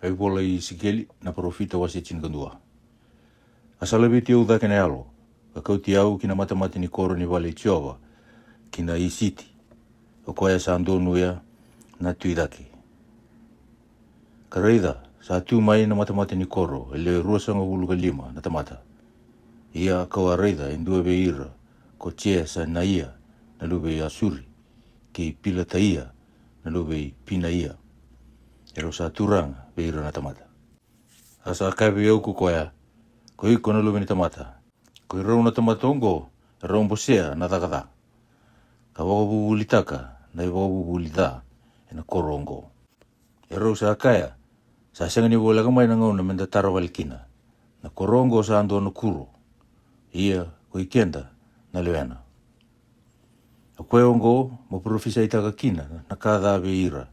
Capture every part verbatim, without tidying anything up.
Ai vola i Isikeli na parofita, wase tinikadua. A sa laveti au cake na yalo, ka kauti au ki na matamata ni koro ni vale i Jiova, ki na isiti, o koya sa donuya na tui cake. Ka raica, sa tu mai na matamata ni koro e lewe ruasagavulu ka lima na tamata. Ia kau a raica e dua vei ira ko Jesanaia na luve i Asuri, kei Pilataia na luve i Pinaia, erau sa turaga vei ira na tamata. A sa kaya vei au ko koya, ko iko na luve ni tamata, ko irau na tamata oqo erau bosea na caka ca, ka vakavuvulitaka na ivakavuvuli ca e na koro oqo. Erau sa kaya, sa sega ni voleka mai na gauna me da tara vale kina. Na koro oqo sa dua na kuro, ia ko i keda na lewena. O koya oqo mo parofisaitaka kina na ka ca vei ira.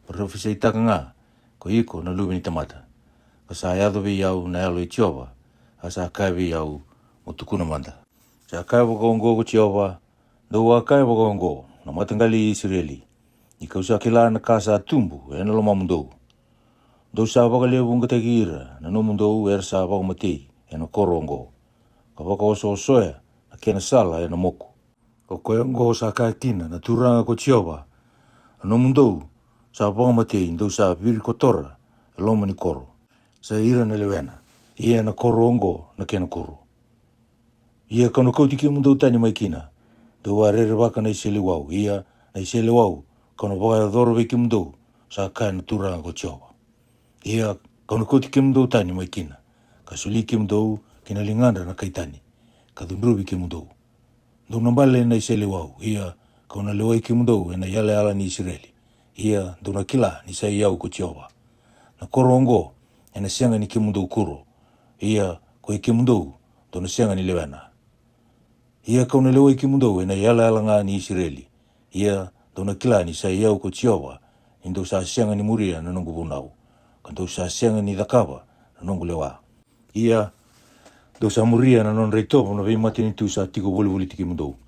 Parofisaitaka ga ko iko na luve ni tamata. Ka sa yaco vei au na yalo i Jiova, a sa kaya vei au, mo tukuna mada. Sa kaya vakaoqo ko Jiova, dou a kaya vakaoqo na mataqali i Isireli, ni kau sa kila na ka sa tubu e na lomamudou. Dou sa vakalevuqataki ira na nomudou era sa vakamatei e na koro oqo, ka vakaosoosoya na kena sala e na moku. O koya oqo sa kaya kina na Turaga ko Jiova, a nomudou sa vakamatei dou sa virikotora e loma ni koro, sa ira na lewena, ia na koro oqo na kena kuro. Ia kau na kauti kemudou tani mai kina, dou a rerevaka na iseleiwau, ia na iseleiwau kau na vakayacora vei kemudou, sa kaya na Turaga ko Jiova. Ia kau na kauti kemudou tani mai kina, ka soli kemudou ki na ligadra na kai tani, ka cudruvi kemudou. Dou na bale na iseleiwau, ia kau na lewai kemudou e na yalayala ni Isireli. Ia dou na kila ni sa i au ko Jiova. Na koro oqo e na sega ni kemudou kuro, ia ko i kemudou dou na sega ni lewena. Ia kau na lewai kemudou e na yalayala ga ni Isireli. Ia dou na kila ni sa i au ko Jiova, ni dou sa sega ni muria na noqu vunau, ka dou sa sega ni cakava na noqu lewa. Ia dou sa muria na nodra itovo na veimatanitu sa tiko volivoliti kemudou.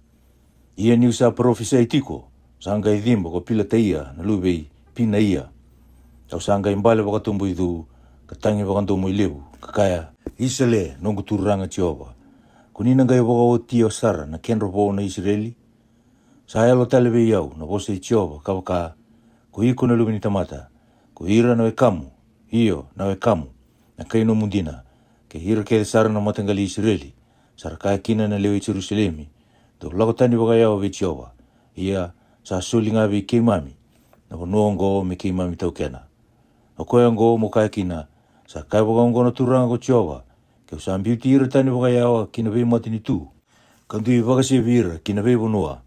Ia niu sa parofisai tiko, sa qai ciba ko Pilataia na luve i Pinaia. Au sa qai bale vakatoboicu, ka tagi vakadomoilevu, ka kaya, Isale, noqu Turaga Jiova, ko ni na qai vakaotia sara na kedra vo na Isireli? Sa yalo tale vei au na vosa i Jiova, ka vaka, ko iko na luve ni tamata, ko ira na wekamu, io, na wekamu, na kai nomu dina, kei ira kece sara na mataqali Isireli, sa ra kaya kina na lewe i Jerusalemi, dou lako tani vakayawa vei Jiova. Ia sa soli ga vei keimami na vanua oqo me keimami taukena. O koya oqo mo kaya kina, sa kaya vakaoqo na Turaga ko Jiova, keu sa biuti ira tani vakayawa ki na veimatanitu, ka dui vakasevi ira ki na veivanua,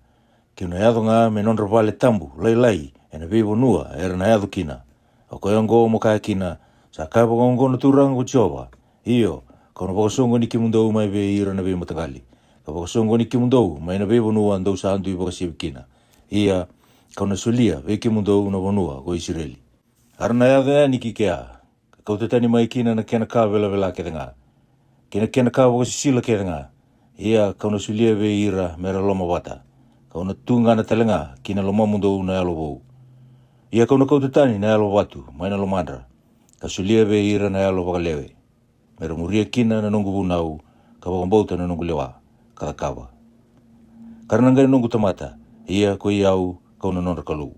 keu na yaco ga me nodra vale tabu lailai e na veivanua era na yaco kina. O koya oqo mo kaya kina, sa kaya vakaoqo na Turaga ko Jiova, io, kau na vakasoqoni kemudou mai vei ira na veimataqali, ka vakasoqoni kemudou mai na veivanua dou sa dui vakasevi kina. Ia kau na solia vei kemudou na vanua ko Isireli. A ra na yaco yani ki kea, ka kauta tani mai kina na kena ka velavela kece ga, kei na kena ka vakasisila kece ga. Ia kau na solia vei ira me ra lomavata, kau na tugana tale ga ki na lomamudou na yalo vou. Ia kau na kauta tani na yalo vatu mai na lomadra, ka solia vei ira na yalo vakalewe, me ra muria kina na noqu vunau, ka vakabauta na noqu lewa, ka cakava. Ka ra na qai noqu tamata, ia ko i au kau na nodra Kalou.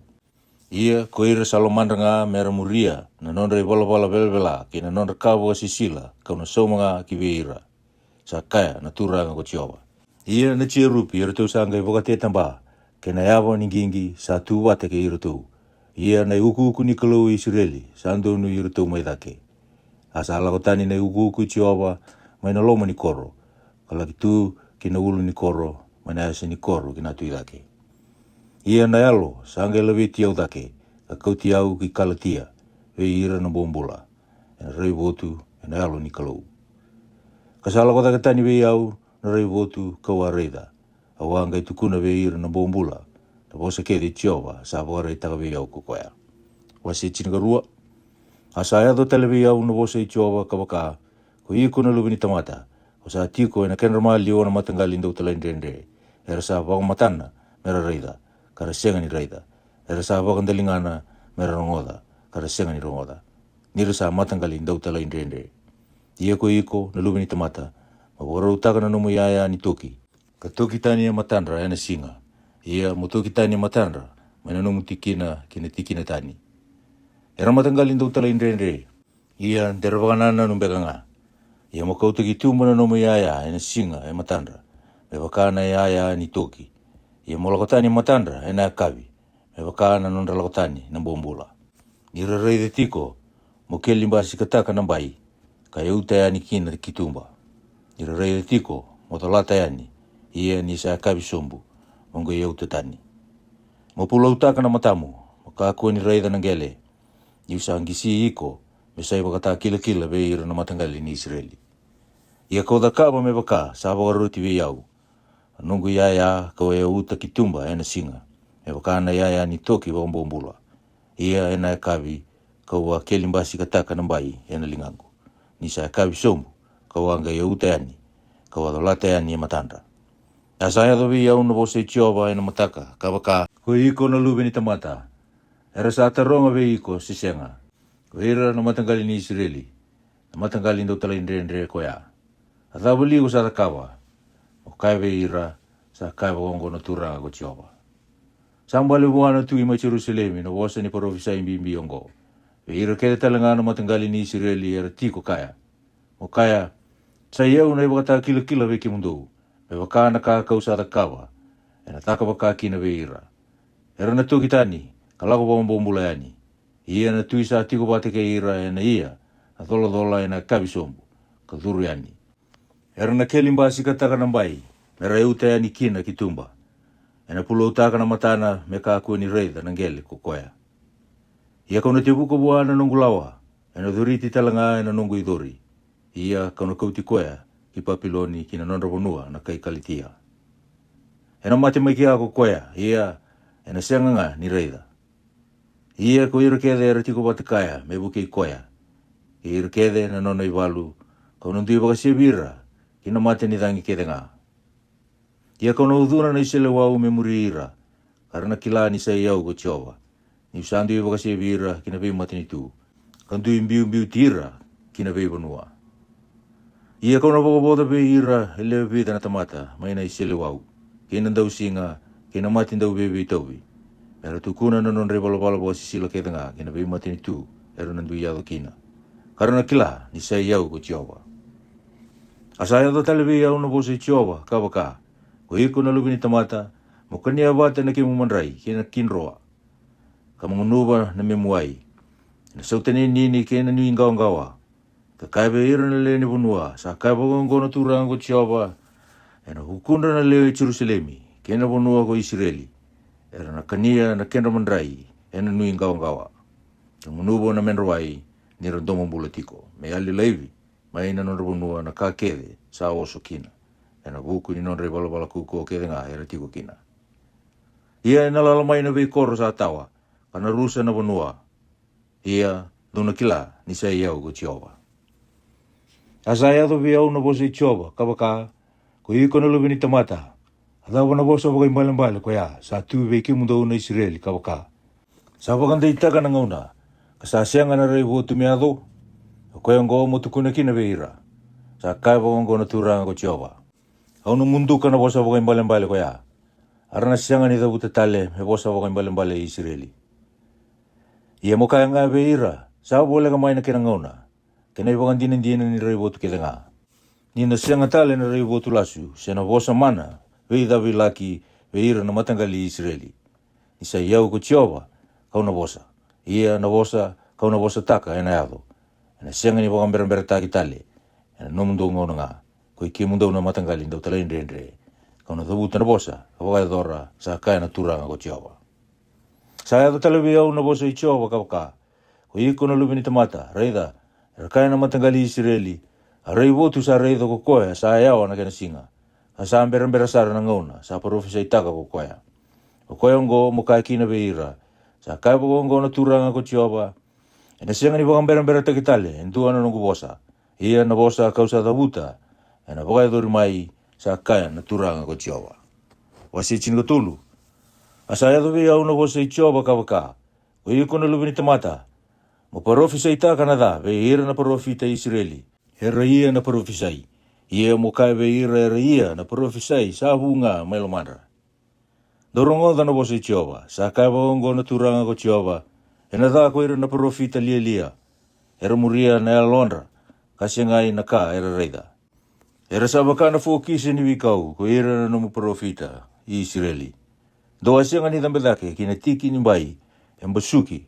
Ia ko ira sa lomadra ga me ra muria na nodra ivalavala velavela kei na nodra ka vakasisila, kau na sauma ga ki vei ira, sa kaya na Turaga ko Jiova. Ia na jerupi eratou sa qai vakatetaba, kei na yava ni qiqi sa tu vata kei iratou. Ia na iukuuku ni Kalou i Isireli sa donui iratou mai cake. A sa lako tani na iukuuku i Jiova mai na loma ni koro, ka laki tu ki na ulu ni koro, mai na yasa ni koro ki na tu i cake. Ia na yalo sa qai laveti au cake, ka kauti au ki Kalatia, vei ira na bobula, e na raivotu e na yalo ni Kalou. Ka sa lako cake tani vei au na raivotu kau a raica, au a qai tukuna vei ira na bobula na vosa kece i Jiova sa vakaraitaka vei au ko koya. Wase tinikarua. A sa yaco tale vei au na vosa i Jiova ka vaka, ko iko na luve ni tamata, ko sa tiko e na kedra maliwa na mataqali dau talaidredre, era sa vakamatana me ra raica, ka ra sega ni raica, era sa vakadaligana me ra rogoca, ka ra sega ni rogoca. ni ra sa mataqali dautalaidredre. Ia ko iko na luve ni tamata, mo vakarautaka na nomu iyaya ni toki, ka toki tani e matadra e na siga. Ia mo toki tani e matadra mai na nomu tikina ki na tikina tani. Era mataqali dautalaidredre, ia de ra vakanananu beka ga. Ia mo kauta ki tuba na nomu iyaya e na siga e matadra, me vaka na iyaya ni toki. Ia mo lako tani e matadra e na yakavi, me vaka na nodra lako tani na bobula. Ni ra raica tiko, mo keli basikataka na bai, ka yauta yani kina ki tuba. Ni ra raica tiko, mo colata yani, ia ni sa yakavi sobu, mo qai yauta tani. Mo pulautaka na matamu, mo kakua ni raica na qele, ni'u sa qisi iko me sa ivakatakilakila vei ira na mataqali ni Isireli. Ia ka'u cakava me vaka sa vakaroti vei au a noqu iyaya ka'u a yauta ki tuba e na siga, me vaka na iyaya ni toki vakabobula. Ia e na yakavi ka'u a keli basikataka na bai e na ligaqu. Ni sa yakavi sobu, ka'u a qai yauta yani, ka'u a colata yani e matadra. A sa yaco vei au na vosa i Jiova e na mataka, ka vaka, ko iko na luve ni tamata, era sa taroga vei iko se sega, ko ira na mataqali ni Isireli, na mataqali dautalaidredre koya, a cava li ko sa cakava? Mo kaya vei ira, sa kaya vakaoqo na Turaga ko Jiova. Sa bale vua na tui mai Jerusalemi na vosa ni parofisai bibi oqo vei ira kece tale ga na mataqali ni Isireli era tiko kaya. Mo kaya, sa i au na ivakatakilakila vei kemudou, me vaka na ka ka'u sa cakava, e na caka vaka kina vei ira. Era na toki tani, ka lako vakabobula yani. Ia na tui sa tiko vata kei ira e na ia na colacola e na yakavi sobu, ka curu yani. Era na keli basikataka na bai, me ra yauta yani kina ki tuba. E na pulautaka na matana me kakua ni raica na qele ko koya. Ia ka'u na tevuka vua na noqu lawa, e na coriti tale ga e na noqu icori. Ia ka'u na kauti koya ki Papiloni ki na nodra vanua na kai Kalitia. E na mate mai kea ko koya, ia e na sega ga ni raica. Ia ko ira kece era tiko vata kaya me vukei koya, kei ira kece na nona ivalu, ka'u na dui vakasevi ira ki na mate ni cagi kece ga. Ia ka'u na ucuna na iseleiwau me muri ira, ka ra na kila ni sa i au ko Jiova, ni'u sa dui vakasevi ira ki na veimatanitu, ka dui biubiuti ira ki na veivanua. Ia ka'u na vakavoca vei ira e lewe vica na tamata mai na iseleiwau, kei na dausiga, kei na mate dauveiveitauvi, me ra tukuna na nodra ivalavala vakasisila kece ga ki na veimatanitu era na dui yaco kina, ka ra na kila ni sa i au ko Jiova. A sa yaco tale vei au na vosa i Jiova, ka vaka, ko iko na luve ni tamata, mo kania vata na kemu madrai kei na kidroa, ka mo gunuva na memu wai, na sautaninini kei na nuiqawaqawa, ka kaya vei ira na lewe ni vanua, sa kaya vakaoqo na Turaga ko Jiova, e na vukudra na lewe i Jerusalemi kei na vanua ko Isireli, era na kania na kedra madrai e na nuiqawaqawa, ka gunuva na medra wai, ni ra domobula tiko, me yali laivi mai na nodra vanua na ka kece sa oso kina, e na vuku ni nodra ivalavala kaukauwa kece ga era tiko kina. Ia e na lala mai na veikoro sa tawa, ka na rusa na vanua. Ia dou na kila ni sa i au ko Jiova. A sa yaco vei au na vosa i Jiova, ka vaka, ko iko na luve ni tamata, a cava na vosa vakaibalebale koya sa tu vei kemudou na Isireli, ka vaka, sa vakadeitaka na gauna, ka sa sega na raivotu me yaco? O koya oqo mo tukuna kina vei ira, sa kaya vakaoqo na Turaga ko Jiova, au na muduka na vosa vakaibalebale koya, a ra na sega ni cavuta tale me vosa vakaibalebale i Isireli. Ia mo kaya ga vei ira, sa voleka mai na kena gauna, kei na ivakadinadina ni raivotu kece ga, ni na sega tale na raivotu lasu se na vosa mana veicavilaki vei ira na mataqali i Isireli. Ni sa i au ko Jiova, ka'u na vosa, ia na vosa ka'u na vosataka e na yaco, e na sega ni vakaberaberataki tale, e na nomudou gauna ga, ko i kemudou na mataqali dautalaidredre, ka'u na cavuta na vosa ka vakayacora, sa kaya na Turaga ko Jiova. Sa yaco tale vei au na vosa i Jiova, ka vaka, ko iko na luve ni tamata, raica, era kaya na mataqali i Isireli, a raivotu sa raica ko koya sa yawa na kena siga, ka sa berabera sara na gauna sa parofisaitaka ko koya. O koya oqo mo kaya kina vei ira, sa kaya vakaoqo na Turaga ko Jiova, e na sega ni vakaberaberataki tale e dua na noqu vosa, ia na vosa ka'u sa cavuta e na vakayacori mai, sa kaya na Turaga ko Jiova. Wase tinikatolu. A sa yaco vei au na vosa i Jiova, ka vaka, ko iko na luve ni tamata, Mo parofisaitaka na ca vei ira na parofita i Isireli, era ia na parofisai. Ia mo kaya vei ira, era ia na parofisai sa vu ga mai lomadra. Dou rogoca na vosa i Jiova. Sa kaya vakaoqo na Turaga ko Jiova: Ena ca ko ira na parofita lialia, era muria na yalodra, ka segai na ka era raica. Era sa vaka na fokisi ni veikau ko ira na nomu parofita i Isireli. Dou a sega ni cabe cake ki na tiki ni bai e basuki,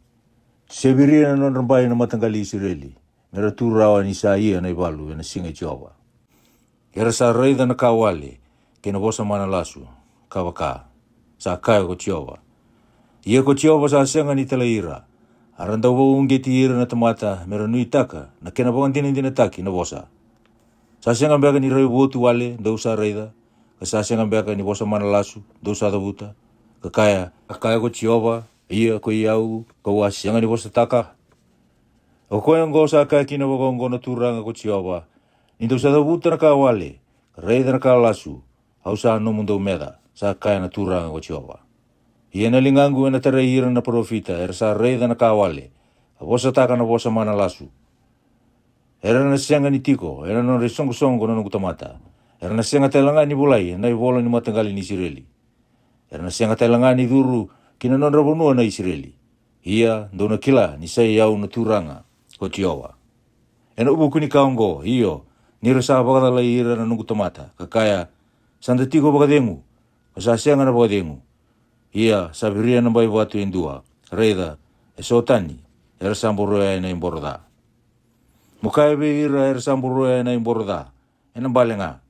se viria na nodra bai na mataqali i Isireli, me ra tu rawa ni sa ia na ivalu ena siga i Jiova. Era sa raica na ka wale kei na vosa mana lasu, ka vaka, sa kaya ko Jiova. Ia ko Jiova sa sega ni talai ira, a ra dau vakauqeti ira na tamata me ra nuitaka na kena vakadinadinataki na vosa. Sa sega beka ni raivotu wale dou sa raica, ka sa sega beka ni vosa mana lasu dou sa cavuta, ka kaya, a kaya ko Jiova, ia ko i au kau a sega ni vosataka? O koya oqo sa kaya kina vakaoqo na Turaga ko Jiova: Ni dou sa cavuta na ka wale, ka raica na ka lasu, au sa nomudou meca, sa kaya na Turaga ko Jiova. Ia na ligaqu ena tarai ira na parofita era sa raica na ka wale, ka vosataka na vosa mana lasu. Era na sega ni tiko ena nodra isoqosoqo na noqu tamata. Era na sega tale ga ni volai ena ivola ni mataqali ni Isireli. Era na sega tale ga ni curu ki na nodra vanua na Isireli. Ia dou na kila ni sa i au na Turaga ko Jiova. Ena vuku ni ka oqo, io, ni ra sa vakacalai ira na noqu tamata, ka kaya, sa da tiko vakacegu, ka sa sega na vakacegu. Ia sa viria na bai vatu e dua, raica, e so tani, era sa boroya ena iboro ca. Mo kaya vei ira era sa boroya ena iboro ca, ena bale ga,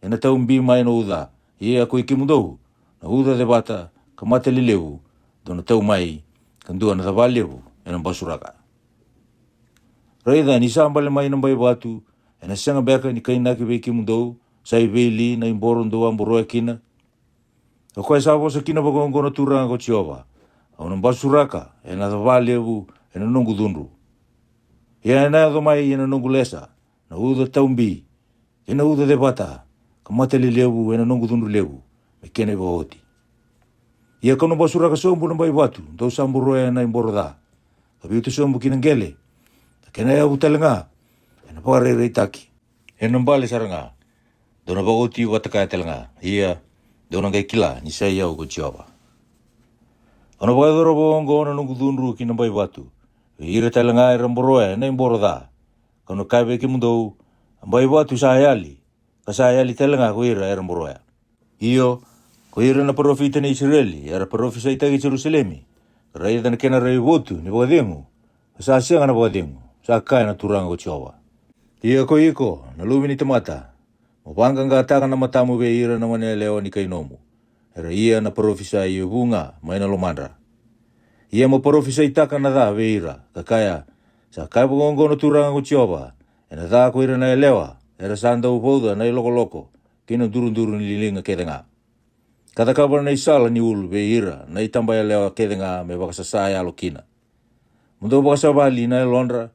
ena tau bi mai na uca. Ia ko i kemudou na uca cevata ka mata lelevu, dou na tau mai ka dua na cava levu ena basuraka. Raica, ni sa bale mai na bai vatu, ena sega beka ni kainaki vei kemudou, sa i vei li na iboro dou a boroya kina? O koya sa vosa kina vakaoqo na Turaga ko Jiova: Au na basuraka ena cava levu ena noqu cudru. Ia ena yaco mai ena noqu lesa na uca tau bi, kei na uca cevata ka mata lelevu ena noqu cudru levu me kena ivakaoti. Ia kau na basuraka sobu na bai vatu dou sa boroya ena iboro ca, ka vitu sobu ki na qele, na kena yavu tale ga ena vakarairaitaki. Ena bale sara ga, dou na vakaoti vata kaya tale ga. Ia dou na qai kila ni sa i au ko Jiova. Au na vakayacora vakaoqo na noqu cudru ki na bai vatu, vei ira tale ga era boroya ena iboro ca. Kau na kaya vei kemudou, a bai vatu sa yali, ka sa yali tale ga ko ira era boroya. Io, ko ira na parofita ni Isireli era parofisaitaki Jerusalemi, ka raica na kena raivotu ni vakacegu, ka sa sega na vakacegu, sa kaya na Turaga ko Jiova. Ia ko iko, na luve ni tamata, mo vaqaqataka na matamu vei ira na goneyalewa ni kai nomu, era ia na parofisai e vu ga mai na lomadra. Ia mo parofisaitaka na ca vei ira, ka kaya, sa kaya vakaoqo na Turaga ko Jiova: Ena ca ko ira na yalewa era sa dau vauca na ilokoloko kei na duruduru ni liga kece ga, ka cakava na isala ni ulu vei ira na itabayalewa kece ga me vakasasa yalo kina. Mo dou vakasavali na yalodra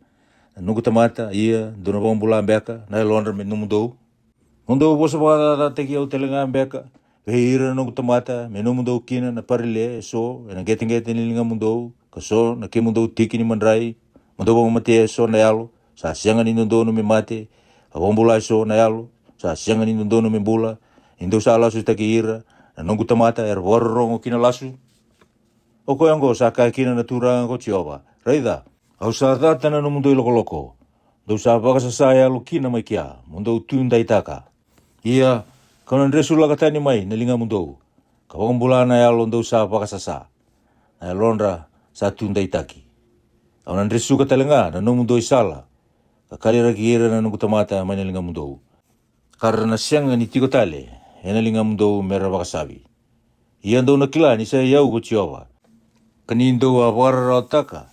na noqu tamata, ia dou na vakabula beka na yalodra me nomudou? Mo dou vosa vakacacataki au tale ga beka vei ira na noqu tamata me nomudou kina na parile e so ena qeteqete ni ligamudou, ka so na kemudou tiki ni madrai? Mo dou vakamatea e so na yalo sa sega ni dodonu me mate, ka vakabula e so na yalo sa sega ni dodonu me bula, ni dou sa lasutaki ira na noqu tamata era vakarorogo ki na lasu? O koya oqo sa kaya kina na Turaga ko Jiova: Raica, au sa cata na nomudou ilokoloko dou sa vakasasa yalo kina mai kea, mo dou tudaitaka. Ia kau na dresulaka tani mai na ligamudou, ka vakabula na yalo dou sa vakasasa, na yalodra sa tudaitaki. Au na dresuka tale ga na nomudou isala, ka kaliraki ira na noqu tamata mai na ligamudou, ka ra na sega ni tiko tale ena ligamudou me ra vakasavi. Ia dou na kila ni sa i au ko Jiova, ka ni dou a vakararawataka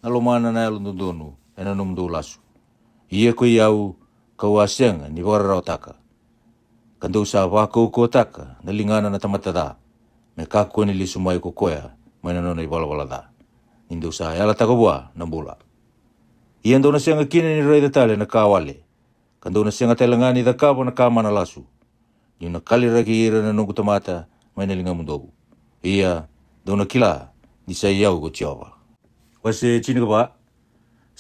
na lomana na yalododonu ena nomudou lasu. Ia ko i au, kau a sega ni vakararawataka, ka dou sa vakaukauwataka na ligana na tamata ca, me kakua ni lesu mai ko koya mai na nona ivalavala ca, ni dou sa yalataka vua na bula. Ia dou na sega kina ni raica tale na ka wale, ka dou na sega tale ga ni cakava na ka mana lasu, niu na kaliraki ira na noqu tamata mai na ligamudou. Ia dou na kila ni sa i au ko Jiova. Wase tinikava.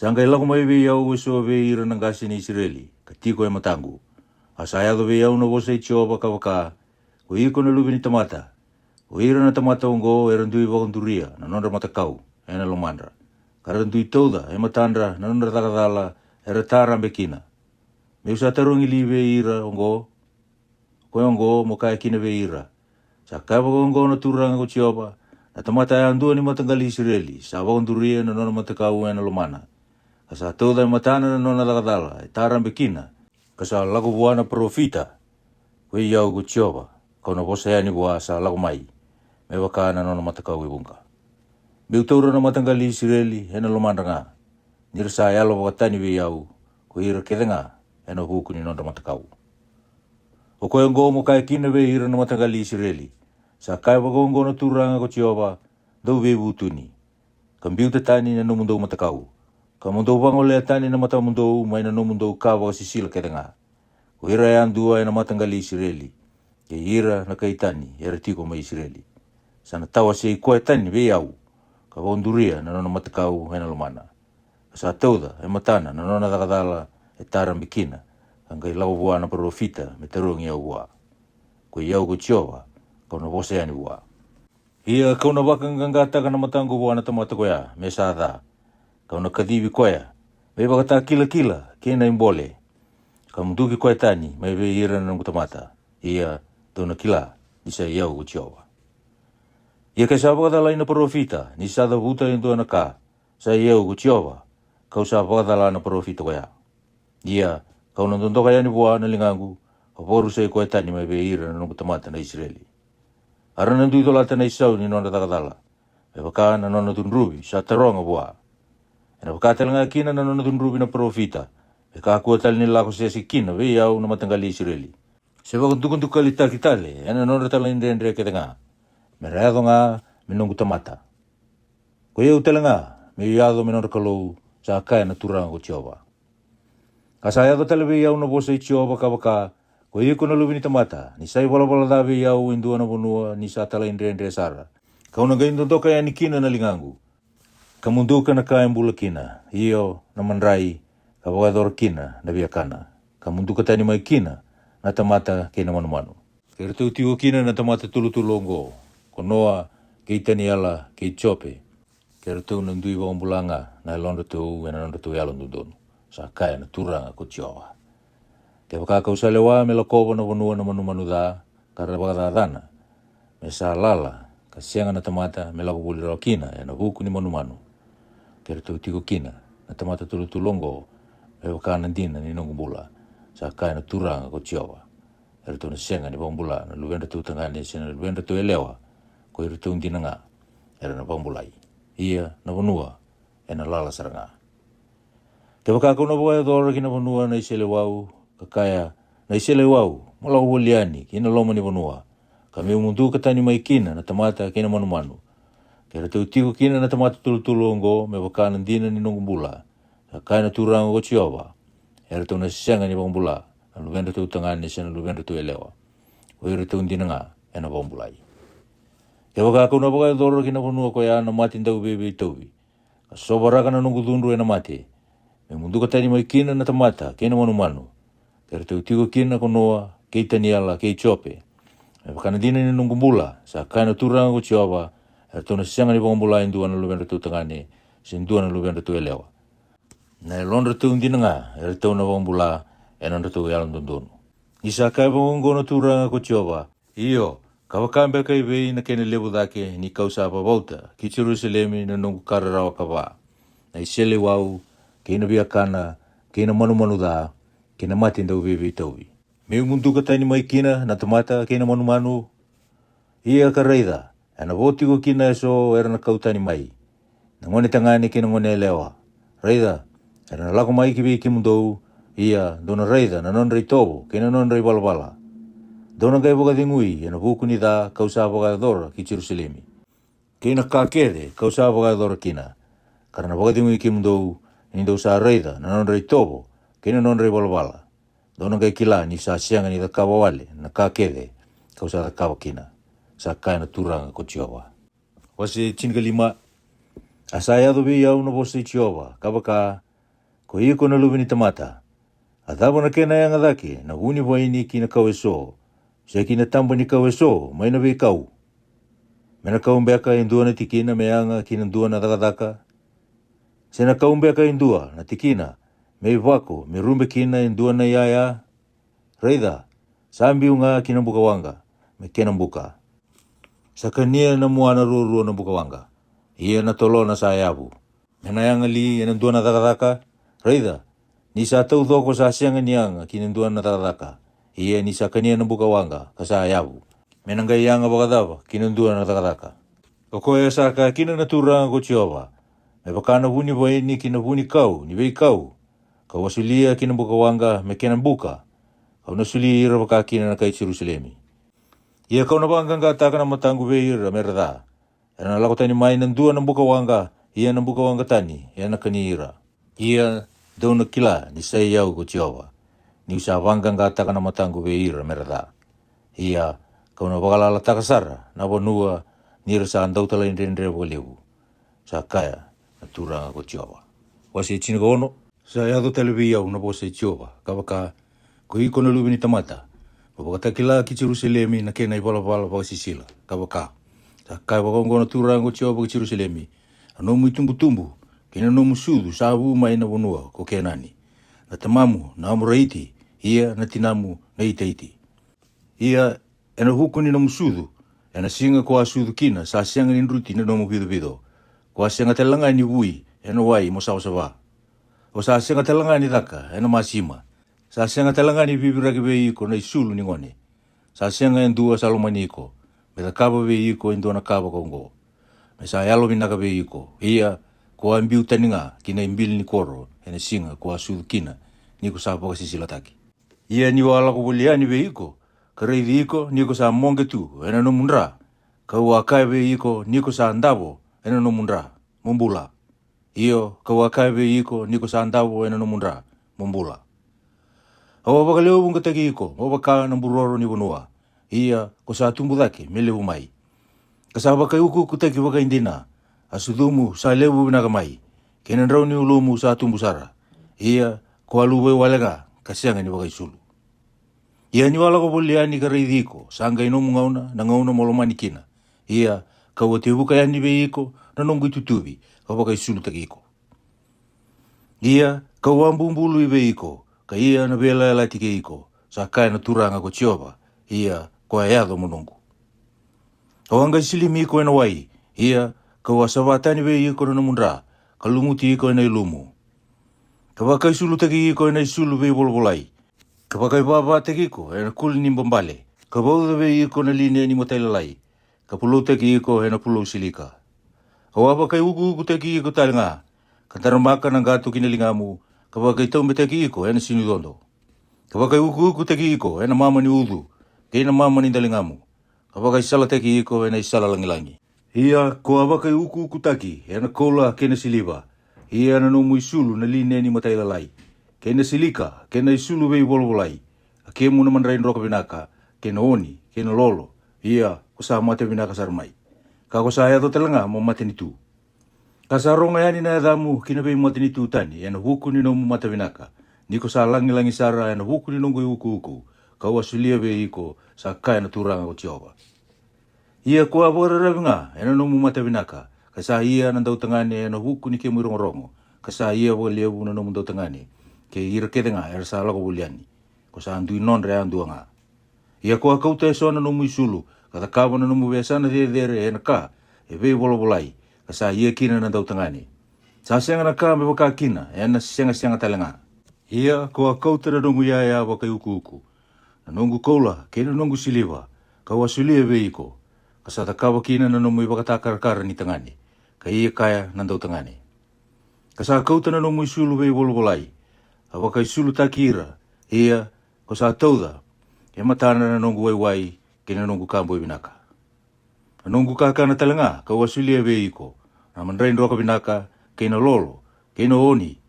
Sa qai lako mai vei au eso vei ira na qase ni Isireli, ka tiko e mataqu. A sa yaco vei au na vosa i Jiova, ka vaka, ko iko na luve ni tamata, ko ira na tamata oqo era dui vakaduria na nodra matakau e na lomadra, ka ra dui tauca e matadra na nodra caka cala era tarabe kina. Me'u sa tarogi li vei ira oqo? Ko e oqo mo kaya kina vei ira, 'Sa kaya vakaoqo na Turaga ko Jiova: Na tamata yadua ni mataqali Isireli sa vakaduria na nona matakau e na lomana, ka sa tauca e matana na nona caka cala e tarabe kina, ka sa lako vua na parofita, ko i au ko Jiova, ka'u na vosa yani vua sa lako mai, me vaka na nona matakau e vuqa. Me'u taura na mataqali Isireli e na lomadra ga, ni ra sa yalo vakatani vei au ko ira kece ga e na vuku ni nodra matakau.' O koya oqo mo kaya kina vei ira na mataqali Isireli, 'Sa kaya vakaoqo na Turaga ko Jiova: Dou veivutuni, ka biuta tani na nomudou matakau, ka mo dou vagolea tani na matamudou mai na nomudou ka vakasisila kece ga, ko ira yadua e na mataqali Isireli, kei ira na kai tani era tiko mai Isireli. Sa na tawasei koya tani vei au, ka vakaduria na nona matakau e na lomana, ka sa tauca e matana na nona caka cala e tarabe kina, ka qai lako vua na parofita me tarogi au vua, ko i au ko Jiova, ka'u na vosa yani vua. Ia ka'u na vakaqaqataka na mataqu vua na tamata koya me sa ca, ka'u na kacivi koya me ivakatakilakila kei na ibole, ka muduki koya tani mai vei ira na noqu tamata. Ia dou na kila ni sa i au ko Jiova. Ia ke sa vakacalai na parofita ni sa cavuta e dua na ka, sa i au ko Jiova, ka'u sa vakacala na parofita koya. Ia ka'u na dodoka yani vua na ligaqu, ka vakarusai koya tani mai vei ira na noqu tamata na Isireli. A ra na dui colata na isau ni nodra caka cala, me vaka na nona cudruvi sa taroga vua. Ena vaka tale ga kina na nona cudruvi na parofita, me kakua tale ni lako sese kina vei au na mataqali Isireli, se vakadukadukalitaki tale e na nodra talaidredre kece ga, me ra yaco ga me noqu tamata, ko i au tale ga me'u yaco me nodra Kalou, sa kaya na Turaga ko Jiova. A sa yaco tale vei au na vosa i Jiova, ka vaka, ko iko na luve ni tamata, ni sa ivalavala ca vei au e dua na vanua ni sa talaidredre sara, ka'u na qai dodoka yani kina na ligaqu, ka muduka na ka e bula kina, io na madrai, ka vakayacora kina na viakana, ka muduka tani mai kina na tamata kei na manumanu. Ke ratou tiko kina na tamata tulutulu oqo, ko Noa, kei Taniela, kei Jope, ke ratou na dui vakabula ga na yalodratou e na nodratou yalododonu, sa kaya na Turaga ko Jiova. Kevaka ka'u sa lewa me lakova na vanua na manumanu ca, ka ra vakacacana, me sa lala ka sega na tamata me lako voli rawa kina e na vuku ni manumanu, ke ratou tiko kina na tamata tulutulu oqo, me vaka na dina ni noqu bula, sa kaya na Turaga ko Jiova, eratou na sega ni vakabula na luvedratou tagane se na luvedratou yalewa, ko iratou dina ga era na vakabulai. Ia na vanua ena lala sara ga. Kevaka ka'u na vakayacora ki na vanua na iseleiwau, ka kaya, 'Na iseleiwau, mo lako voli yani ki na loma ni vanua, ka me'u muduka tani mai kina na tamata kei na manumanu, ke ratou tiko kina na tamata tulutulu oqo, me vaka na dina ni noqu bula, sa kaya na Turaga ko Jiova, eratou na sega ni vakabula na luvedratou tagane se na luvedratou yalewa, ko iratou dina ga ena vakabulai. Kevaka ka'u na vakayacora ki na vanua koya na mate dauveiveitauvi, ka sovaraka na noqu cudru e na mate, me muduka tani mai kina na tamata kei na manumanu, ke ratou tiko kina ko Noa, kei Taniela, kei Jope, me vaka na dina ni noqu bula, sa kaya na Turaga ko Jiova, eratou na sega ni vakabula e dua na luvedratou tagane se dua na luvedratou yalewa. Na yalodratou dina ga eratou na vakabula e na nodratou yalododonu. Ni sa kaya vakaoqo na Turaga ko Jiova, io, ka vaka beka e vei na kena levu cake ni ka'u sa vavauta ki Jerusalemi na noqu ka rarawa ka va, na iseleiwau, kei na viakana, kei na manumanu ca, kei na mate dauveiveitauvi, me'u muduka tani mai kina na tamata kei na manumanu? Ia ka raica, ena vo tiko kina eso era na kau tani mai, na gone tagane kei na gone yalewa. Raica, era na lako mai ki vei kemudou, ia dou na raica na nodra itovo kei na nodra ivalavala. Dou na qai vakacegui e na vuku ni ca ka'u sa vakayacora ki Jerusalemi, kei na ka kece ka'u sa vakayacora kina, ka ra na vakacegui kemudou, ni dou sa raica na nodra itovo kei na nodra ivalavala. Dou na qai kila ni sa sega ni cakava wale na ka kece ka'u sa cakava kina, sa kaya na Turaga ko Jiova. Wase tinikalima. A sa yaco vei au na vosa i Jiova, ka vaka, ko iko na luve ni tamata, a cava na kena yaga cake na vu ni vaini ki na kau eso, se ki na taba ni kau eso mai na veikau? Me na kau beka e dua na tikina me yaga ki na dua na cakacaka? Se na kau beka e dua na tikina me ivako me rube kina e dua na iyaya? Raica, sa biu ga ki na buka waqa me kena buka. Sa kania na muana ruarua na buka waqa, ia na tolona sa yavu. Me na yaga li e na dua na cakacaka? Raica, ni sa taucoko sa sega ni yaga ki na dua na cakacaka, ia ni sa kania na buka waqa ka sa yavu. Me na qai yaga vakacava ki na dua na cakacaka? O koya sa kaya kina na Turaga ko Jiova, me vaka na vu ni vaini ki na vu ni kau ni veikau, kau a solia ki na buka waqa me kena buka, kau na soli ira vaka kina na kai Jerusalemi. Ia kau na vaqaqataka na mataqu vei ira me ra ca. Era na lako tani mai na dua na buka waqa, ia na buka waqa tani e na kani ira. Ia dou na kila ni sai au ko Jiova, niu sa vaqaqataka na mataqu vei ira me ra ca. Ia kau na vakalalataka sara na vanua ni ra sa dau talaidredre vakalevu, sa kaya na Turaga ko Jiova. Wase tinikaono. Sa yaco tale vei au na vosa i Jiova, ka vaka, ko iko na luve ni tamata, mo vakatakila ki Jerusalemi na kena ivalavala vakasisila, ka vaka, sa kaya vakaoqo na Turaga ko Jiova ki Jerusalemi, a nomu itubutubu kei na nomu sucu sa vu mai na vanua ko Kenani, na tamamu na Amoraiti, ia na tinamu na Itaiti. Ia e na vuku ni nomu sucu, e na siga ko a sucu kina sa sega ni druti na nomu vicovico, ko a sega tale ga ni vui e na wai mo savasava. O sa sega tale ga ni caka e na masima. Sa sega tale ga ni viviraki vei iko na isulu ni gone. Sa sega e dua sa lomani iko me cakava vei iko e dua na ka vakaoqo, me sa yalovinaka vei iko. Ia ko a biu tani ga ki na ibili ni koro e na siga ko a sucu kina, ni ko sa vakasisilataki. Ia niu a lako voli yani vei iko, ka raici iko ni ko sa moqe tu e na nomu dra, kau a kaya vei iko ni ko sa davo e na nomu dra, mo bula. Io, kau a kaya vei iko ni ko sa davo e na nomu dra, mo bula. Au a vakalewevuqataki iko mo vaka na buroro ni vanua, ia ko sa tubu cake me levu mai, ka sa vakaiukuukutaki vakaidina. A sucumu sa levu vinaka mai, kei na drau ni ulumu sa tubu sara. Ia ko a luvai wale ga ka sega ni vakaisulu. Ia niu a lako voli yani ka raici iko, sa qai nomu gauna, na gauna mo lomani kina. Ia kau a tevuka yani vei iko na noqu itutuvi, ka vakaisulutaki iko. Ia kau a bubului vei iko, ka ia na veiyalayalati kei iko, sa kaya na Turaga ko Jiova, ia ko a yaco mo noqu. Au a qai silimi iko e na wai, ia kau a sava tani vei iko na nomu dra, ka lumuti iko e na ilumu, ka vakaisulutaki iko e na isulu veivolavolai, ka vakaivavataki iko e na kuli ni babale, ka vauca vei iko na line ni matailalai, ka puloutaki iko e na pulou silika. Au a vakaiukuukutaki iko tale ga, ka daramaka na qato ki na ligamu, ka vakaitaubetaki iko e na sinicodo, ka vakaiukuukutaki iko e na mama ni ucu kei na mama ni daligamu, ka vakaisalataki iko e na isala lagilagi. Ia ko a vakaiukuukutaki e na koula kei na siliva, ia na nomu isulu na line ni matailalai, kei na silika, kei na isulu veivolavolai, a kemu na madrai droka vinaka, kei na oni, kei na lolo, ia ko sa mata vinaka sara mai, ka ko sa yaco tale ga mo matanitu. Ka sa rogo yani na yacamu ki na veimatanitu tani e na vuku ni nomu mata vinaka, ni ko sa lagilagi sara e na vuku ni noqu iukuuku, kau a solia vei iko, sa kaya na Turaga ko Jiova. Ia ko a vakararavi ga e na nomu mata vinaka, ka sa ia na dautagane e na vuku ni kemu irogorogo, ka sa ia vakalevu na nomu dautagane kei ira kece ga era sa lako voli yani, ko sa dui nodra yadua ga. Ia ko a kauta e so na nomu isulu, ka cakava na nomu veiyasana cecere e na ka e veivolavolai, ka sa ia kina na dautagane. Sa sega na ka me vaka kina, e na segasega tale ga. Ia ko a kauta na nomu iyaya vakaiukuuku, na noqu koula kei na noqu siliva, kau a solia vei iko, ka sa cakava kina na nomu ivakatakarakara ni tagane, ka ia kaya na dautagane. Ka sa kauta na nomu isulu veivolavolai, ka vakaisulutaki ira, ia ko sa tauca e matana na noqu waiwai kei na noqu ka boi vinaka. Na noqu kakana tale ga kau a solia vei iko, na madrai droka vinaka, kei na lolo, kei na oni,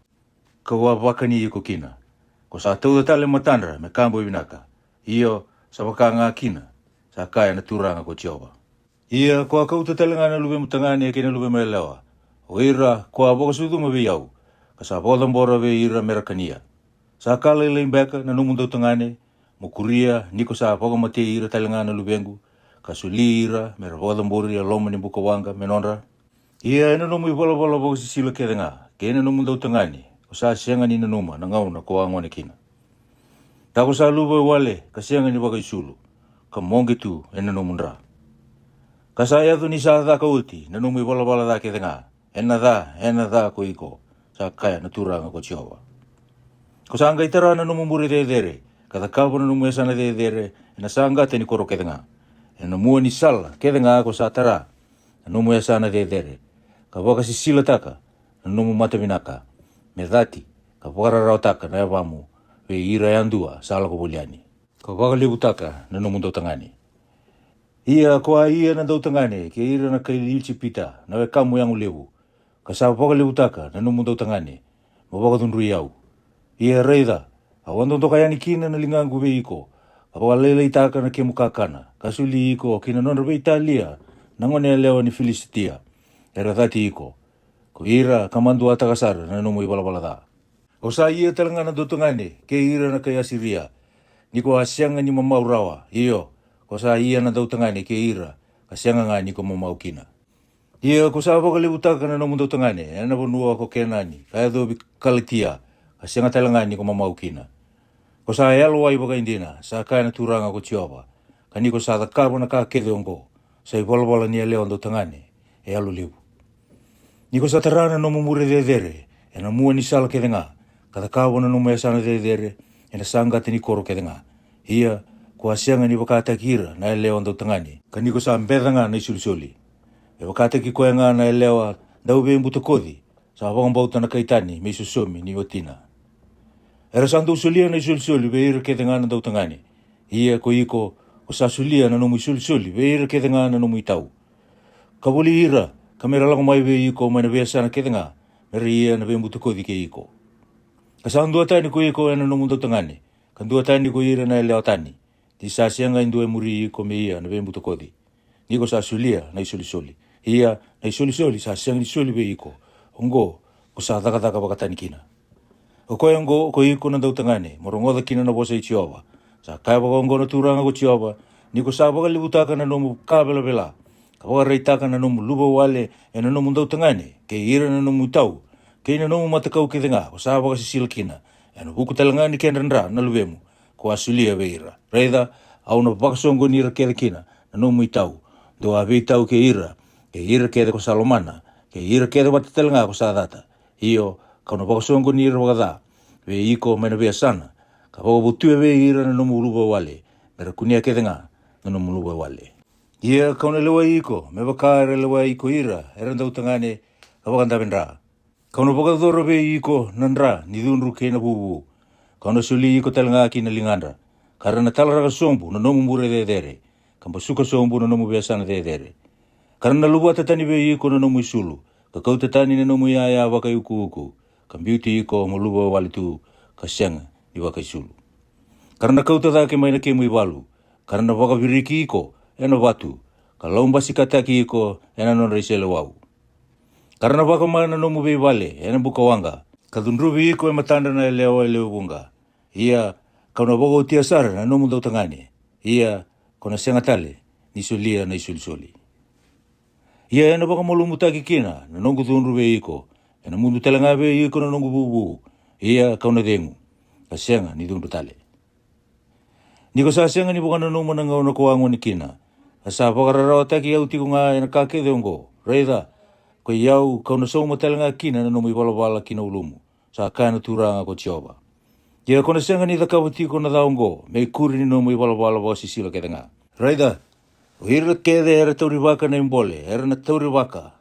kau a vakani iko kina. Ko sa tauca tale e matadra me ka boi vinaka, io, sa vaka ga kina, sa kaya na Turaga ko Jiova. Ia ko a kauta tale ga na luvemu tagane kei na luvemu yalewa, o ira ko a vakasucuma vei au, ka sa vakacabora vei ira me ra kania. Sa ka lailai beka na nomu dautagane, mo kuria ni ko sa vakamatei ira tale ga na luvequ, ka soli ira me ra vakacabori e loma ni bukawaqa me nodra? Ia e na nomu ivalavala vakasisila kece ga kei na nomu dautagane, ko sa sega ni nanuma na gauna ko a gone kina. Ka ko sa luvawale ka sega ni vakaisulu, ka moqe tu e na nomu dra. Ka sa yaco ni sa caka oti na nomu ivalavala ca kece ga, e na ca, e na ca ko iko, sa kaya na Turaga ko Jiova. Ko sa qai tara na nomu bure cecere, ka cakava na nomu yasana cecere e na saqata ni koro kece ga, e na mua ni sala kece ga ko sa tara na nomu yasana cecere, ka vakasisilataka na nomu matavinaka, me cati ka vakararawataka na yavamu vei ira yadua sa lako voli yani, ka vakalevutaka na nomu dautagane. Ia ko a ia na dautagane kei ira na kai Ijipita na wekamu yago levu, ka sa vakalevutaka na nomu dautagane, mo vakacudrui au. Ia raica, au a dodoka yani kina na ligaqu vei iko, ka vakalailaitaka na kemu kakana, ka soli iko ki na nodra veitalia na gone yalewa ni Filisitia, era cati iko, ko ira ka maduataka sara na nomu ivalavala ca. Ko sa ia tale ga na dautagane kei ira na kai Asiria, ni ko a sega ni mamau rawa, io, ko sa ia na dautagane kei ira, ka sega ga ni ko mamau kina. Ia ko sa vakalevutaka na nomu dautagane e na vanua ko Kenani ka yacovi Kalatia, ka sega tale ga ni ko mamau kina. Ko sa yalowai vakaidina, sa kaya na Turaga ko Jiova, ka ni ko sa cakava na ka kece oqo, sa ivalavala ni yalewa dautagane e yalo levu. Ni ko sa tara na nomu bure cecere e na mua ni sala kece ga, ka cakava na nomu yasana cecere e na saqata ni koro kece ga, ia ko a sega ni vakataki ira na yalewa dautagane, ka ni ko sa beca ga na isolisoli, me vakataki koya ga na yalewa dauveibutakoci sa vakabauta na kai tani me isosomi ni watina. Era sa dau solia na isolisoli vei ira kece ga na dautagane, ia ko iko, ko sa solia na nomu isolisoli vei ira kece ga na nomu itau. Ka voli ira ka me ra lako mai vei iko mai na veiyasana kece ga, me ra ia na veibutakoci kei iko. Ka sa dua tani ko iko e na nomu dautagane, ka dua tani ko ira na yalewa tani, ni sa sega e dua e muri iko me ia na veibutakoci, ni ko sa solia na isolisoli. Ia na isolisoli sa sega ni soli vei iko, oqo ko sa cakacaka vakatani kina. O koya oqo ko iko na dautagane, mo rogoca kina na vosa i Jiova. Sa kaya vakaoqo na Turaga ko Jiova, ni ko sa vakalevutaka na nomu ka velavela, ka vakaraitaka na nomu luvawale e na nomu dautagane kei ira na nomu itau, kei na nomu matakau kece ga ko sa vakasisila kina, e na vuku tale ga ni kedra dra na luvemu, ko a solia vei ira. Raica, au na vakasoqoni ira kece kina na nomu itau, dou a veitau kei ira, kei ira kece ko sa lomana, kei ira kece vata tale ga ko sa cata. Io, kau na vakasoqoni ira vakaca vei iko mai na veiyasana, ka vakavotuya vei ira na nomu luvawale, me ra kunea kece ga na nomu luvawale. Ia kau na lewai iko me vaka era lewai iko ira era dautagane ka vakadave dra. Kau na vakayacora vei iko na dra ni cudru kei na vuvu. Kau na soli iko tale ga ki na ligadra, ka ra na talaraka sobu na nomu bure cecere, ka basuka sobu na nomu veiyasana cecere. Ka ra na luvata tani vei iko na nomu isulu, ka kauta tani na nomu iyaya vakaiukuuku, ka biuti iko mo luvawale tu, ka sega ni vakaisulu. Ka ra na kauta cake mai na kemu ivalu, ka ra na vakaviriki iko e na vatu, ka laubasikataki iko e na nodra iseleiwau. Ka ra na vakama na nomu veivale e na bukawaqa, ka cudruvi iko e matadra na yalewa e lewe vuqa. Ia kau na vakaotia sara na nomu dautagane, ia ko na sega tale ni solia na isolisoli. Ia e na vakamalumutaki kina na noqu cudru vei iko, e na mudu tale ga vei iko na noqu vuvu, ia kau na cegu, ka sega ni cudru tale. Ni ko sa sega ni vakananuma na gauna ko a gone kina, ka sa vakararawataki au tiko ga e na ka kece oqo, raica, ko i au kau na sauma tale ga kina na nomu ivalavala ki na ulumu, sa kaya na Turaga ko Jiova. Ia ko na sega ni cakava tiko na ca oqo me ikuri ni nomu ivalavala vakasisila kece ga. Raica, o ira kece era taurivaka na ibole era na taurivaka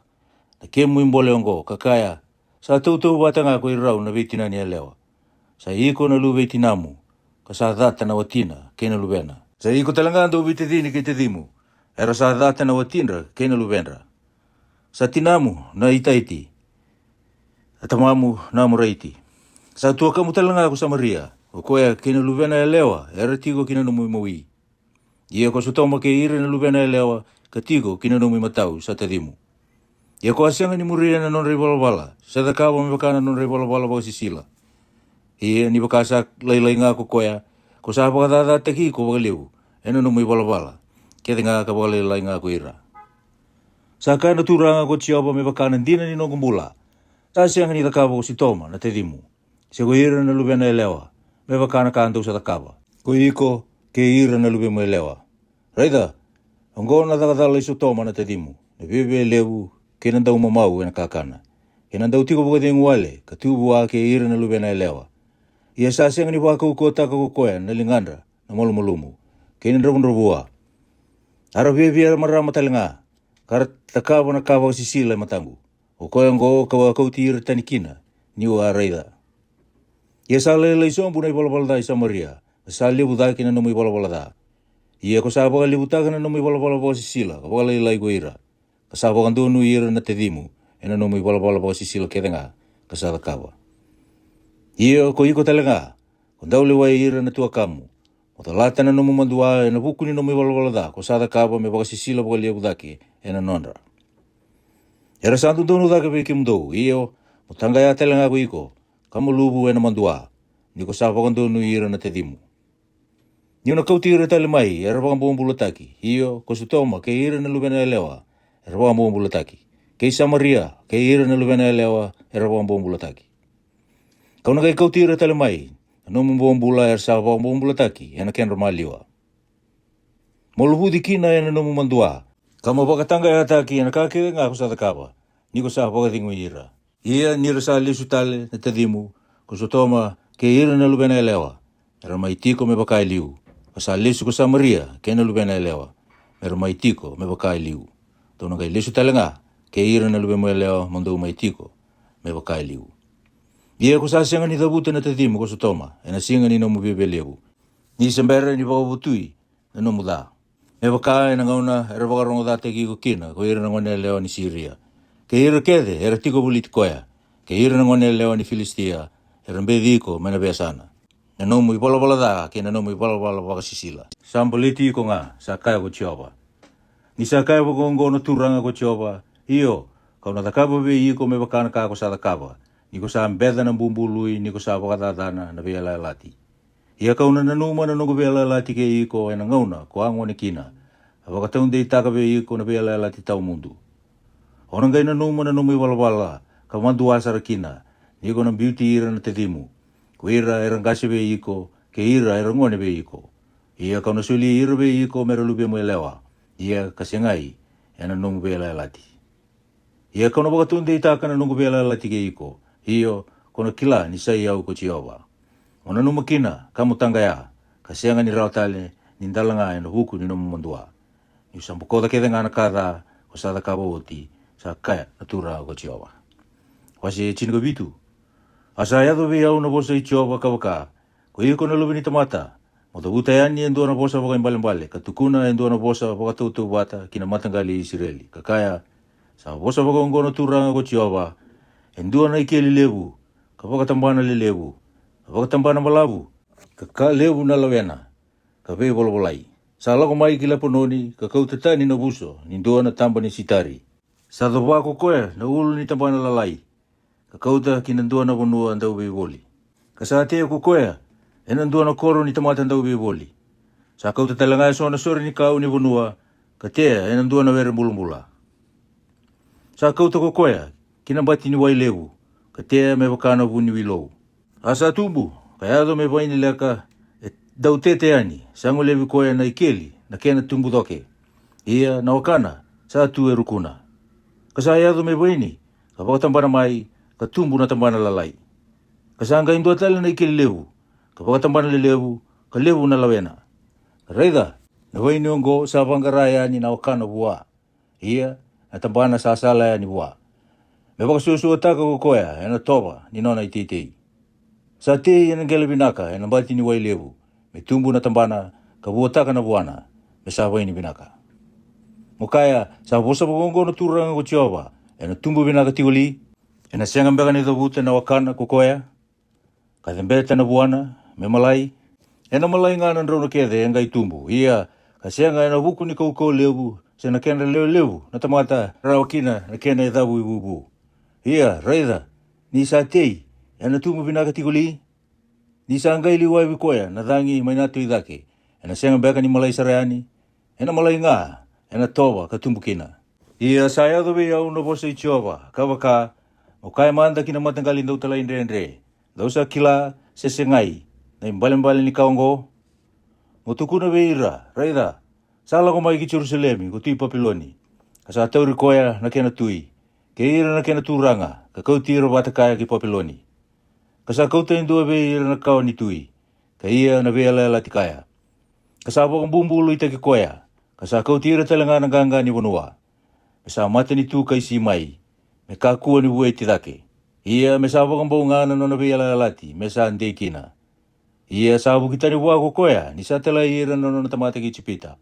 na kemu ibole oqo, ka kaya, sa tautauvata ga ko i rau na veitinani yalewa. Sa iko na luve i tinamu, ka sa cata na watina kei na luvena. Sa iko tale ga dou veitacini kei tacimu, era sa cata na watidra kei na luvedra. Sa tinamu na Itaiti, a tamamu na Amoraiti. Sa tuakamu tale ga ko Samaria, o koya kei na luvena yalewa era tiko ki na nomu imawi. Ia ko Sotoma kei ira na luvena yalewa ka tiko ki na nomu imatau sa tacimu. Ia ko a sega ni muria na nodra ivalavala, sa cakava me vaka na nodra ivalavala vakasisila. Ia ni vaka sa lailai ga ko koya, ko sa vakacacataki iko vakalevu ena nomu ivalavala kece ga ka vakalailai ga ko ira. Sa kaya na Turaga ko Jiova, me vaka na dina ni noqu bula, sa sega ni cakava ko Sotoma na tacimu, se ko ira na luvena yalewa, me vaka na ka dou sa cakava, ko iko kei ira na luvemu yalewa. Raica, oqo na cakacala i Sotoma na tacimu, na viavialevu kei na daumamau ena kakana, kei na dau tiko vakacegu wale ka tu vua kei ira na luvena yalewa. Ia sa sega ni vakaukauwataka ko koya na ligadra na malumalumu kei na dravudravua. A ra viavia marama tale ga, ka ra cakava na ka vakasisila e mataqu. O koya oqo ka'u a kauti ira tani kina, ni'u a raica. Ia sa lailai sobu na ivalavala ca i Samaria, ka sa levu cake na nomu ivalavala ca. Ia ko sa vakalevutaka na nomu ivalavala vakasisila ka vakalailai ko ira, ka sa vakadonui ira na tacimu ena nomu ivalavala vakasisila kece ga ka sa cakava. Ia ko iko tale ga, ko dau lewai ira na tuakamu, mo colata na nomu madua ena vuku ni nomu ivalavala ca ko sa cakava me vakasisila vakalevu cake ena nodra. Era sa dodonu cake vei kemudou, io, mo taqaya tale ga ko iko, ka mo luvu ena madua, ni ko sa vakadonui ira na tacimu. Ni'u na kauti ira tale mai era vakabobulataki, io, ko Sotoma kei ira na luvena yalewa era vakabobulataki, kei Samaria kei ira na luvena yalewa era vakabobulataki. Ka'u na qai kauti ira tale mai na nomu bobula era sa vakabobulataki ena kedra maliwa. Mo luvuci kina ena nomu madua, ka mo vakataqayataki ena ka kece ga ko sa cakava, ni ko sa vakacegui ira. Ia ni ra sa lesu tale na tacimu, ko Sotoma kei ira na luvena yalewa, era mai tiko me vaka e liu. Ka sa lesu ko Samaria kei na luvena yalewa, me ra mai tiko me vaka e liu. Dou na qai lesu tale ga kei ira na luvemu yalewa, mo dou mai tiko me vaka e liu. Ia ko sa sega ni cavuta na tacimu ko Sotoma ena siga ni nomu viavialevu, ni se bera ni vakavutui na nomu ca, me vaka ena gauna era vakarogocataki iko kina ko ira na goneyalewa ni Siria, kei ira kece era tiko voliti koya, kei ira na goneyalewa ni Filisitia era beci iko mai na veiyasana. Na nomu ivalavala ca kei na nomu ivalavala vakasisila sa baleti iko ga, sa kaya ko Jiova. Ni sa kaya vakaoqo na Turaga ko Jiova, io, ka'u na cakava vei iko me vaka na ka ko sa cakava, ni ko sa beca na bubului, ni ko sa vakacacana na veiyalayalati. Ia ka'u na nanuma na noqu veiyalayalati kei iko ena gauna ko a gone kina, ka vakataudeitaka vei iko na veiyalayalati tawamudu. O na qai nanuma na nomu ivalavala ka madua sara kina, ni ko na biuti ira na tacimu, ko ira era qase vei iko kei ira era gone vei iko. Ia ka'u na soli ira vei iko me ra luvemu yalewa, ia ka segai ena nomu veiyalayalati. Ia ka'u na vakataudeitaka na noqu veiyalayalati kei iko, io, ko na kila ni sa i au ko Jiova. Mo nanuma kina ka mo taqaya, ka sega ni rawa tale ni dala ga ena vuku ni nomu madua, ni'u sa bokoca kece ga na ka ca ko sa cakava oti, sa kaya na Turaga ko Jiova. Wase tinikavitu. A sa yaco vei au na vosa i Jiova ka vaka, ko iko na luve ni tamata, mo cavuta yani e dua na vosa vakaibalebale ka tukuna e dua na vosa vakatautauvata ki na mataqali i Isireli, ka kaya, sa vosa vakaoqo na Turaga ko Jiova, e dua na ikeli levu, ka vakatabana lelevu, ka vakatabana balavu, ka ka levu na lawena, ka veivolavolai. Sa lako mai ki Lepanoni ka kauta tani na vuso ni dua na taba ni sitari. Sa cova ko koya na ulu ni tabana lalai, ka kauta ki na dua na vanua dauveivoli. Ka sa tea ko koya ena dua na koro ni tamata dauveivoli. Sa kauta tale ga eso na sore ni kau ni vanua, ka tea ena dua na were bulabula. Sa kauta ko koya ki na bati ni wai levu, ka tea me vaka na vu ni wilou. A sa tubu ka yaco me vaini leka e dau tete yani, sa golevi koya na ikeli na kena tubu coke. Ia na wakana sa tu e rukuna. Ka sa yaco me vaini, ka vakatabana mai, ka tubu na tabana lalai. Ka sa qai dua tale na ikeli levu, ka vakatabana lelevu, ka levu na lawena. Ka raica, na vaini oqo sa vaqara yani na wakana vua. Ia na tabana sa sala yani vua, me vakasuasuataka ko koya ena tova ni nona iteitei. Sa tei ena qele vinaka ena bati ni wai levu, me tubu na tabana, ka vuataka na vuana, me sa vaini vinaka. Mo kaya, sa vosa vakaoqo na Turaga ko Jiova, ena tubu vinaka tiko li? Ena sega beka ni cavuta na wakana ko koya, ka cebeta na vuana me malai? Ena malai ga na drau na kece e qai tubu, ia ka sega ena vuku ni kaukauwa levu se na kedra lewe levu na tamata rawa kina na kena e cavu i vuvu. Ia raica, ni sa tei, ena tubu vinaka tiko li? Ni sa qai liwavi koya na cagi mai na tu i cake, ena sega beka ni malai sara yani? Ena malai ga, ena tova ka tubu kina. Ia sa yaco vei au na vosa i Jiova, ka vaka, mo kaya mada ki na mataqali dau talaidredre, dou sa kila se segai na ibalebale ni ka oqo? Mo tukuna vei ira, raica, sa lako mai ki Jerusalemi ko tui Papiloni, ka sa tauri koya na kena tui, kei ira na kena turaga, ka kauti ira vata kaya ki Papiloni. Ka sa kauta e dua vei ira na kawa ni tui, ka ia na veiyalayalati kaya. Ka sa vakabubuluitaki koya, ka sa kauti ira tale ga na qaqa ni vanua. Me sa matanitu ka isi mai, me kakua ni vueti cake. Ia me sa vakabau ga na nona veiyalayalati me sa dei kina. Ia sa vuki tani vua ko koya ni sa talai ira na nona tamata ki Ijipita,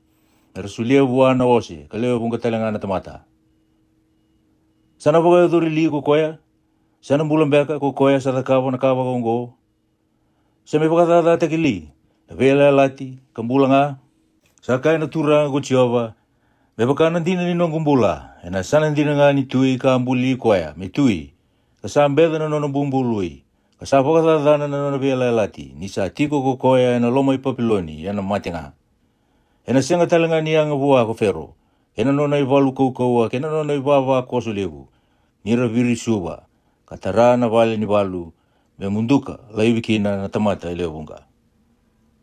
me ra solia vua na ose ka lewe vuqa tale ga na tamata. Sa na vakayacori li ko koya? Sa na bula beka ko koya sa cakava na ka vakaoqo? Se me vakacacataki li na veiyalayalati ka bula ga? Sa kaya na Turaga ko Jiova, me vaka na dina ni noqu bula, ena sa na dina ga ni tui ka a buli koya me tui, ka sa beca na nona bubului, ka sa vakacacana na nona veiyalayalati, ni sa tiko ko koya ena loma i Papiloni ena mate ga. Ena sega tale ga ni yaga vua ko Fero, kei na nona ivalu kaukauwa, kei na nona ivavakoso levu, ni ra viri suva, ka tara na vale ni valu, me muduka laivi kina na tamata e lewe vuqa.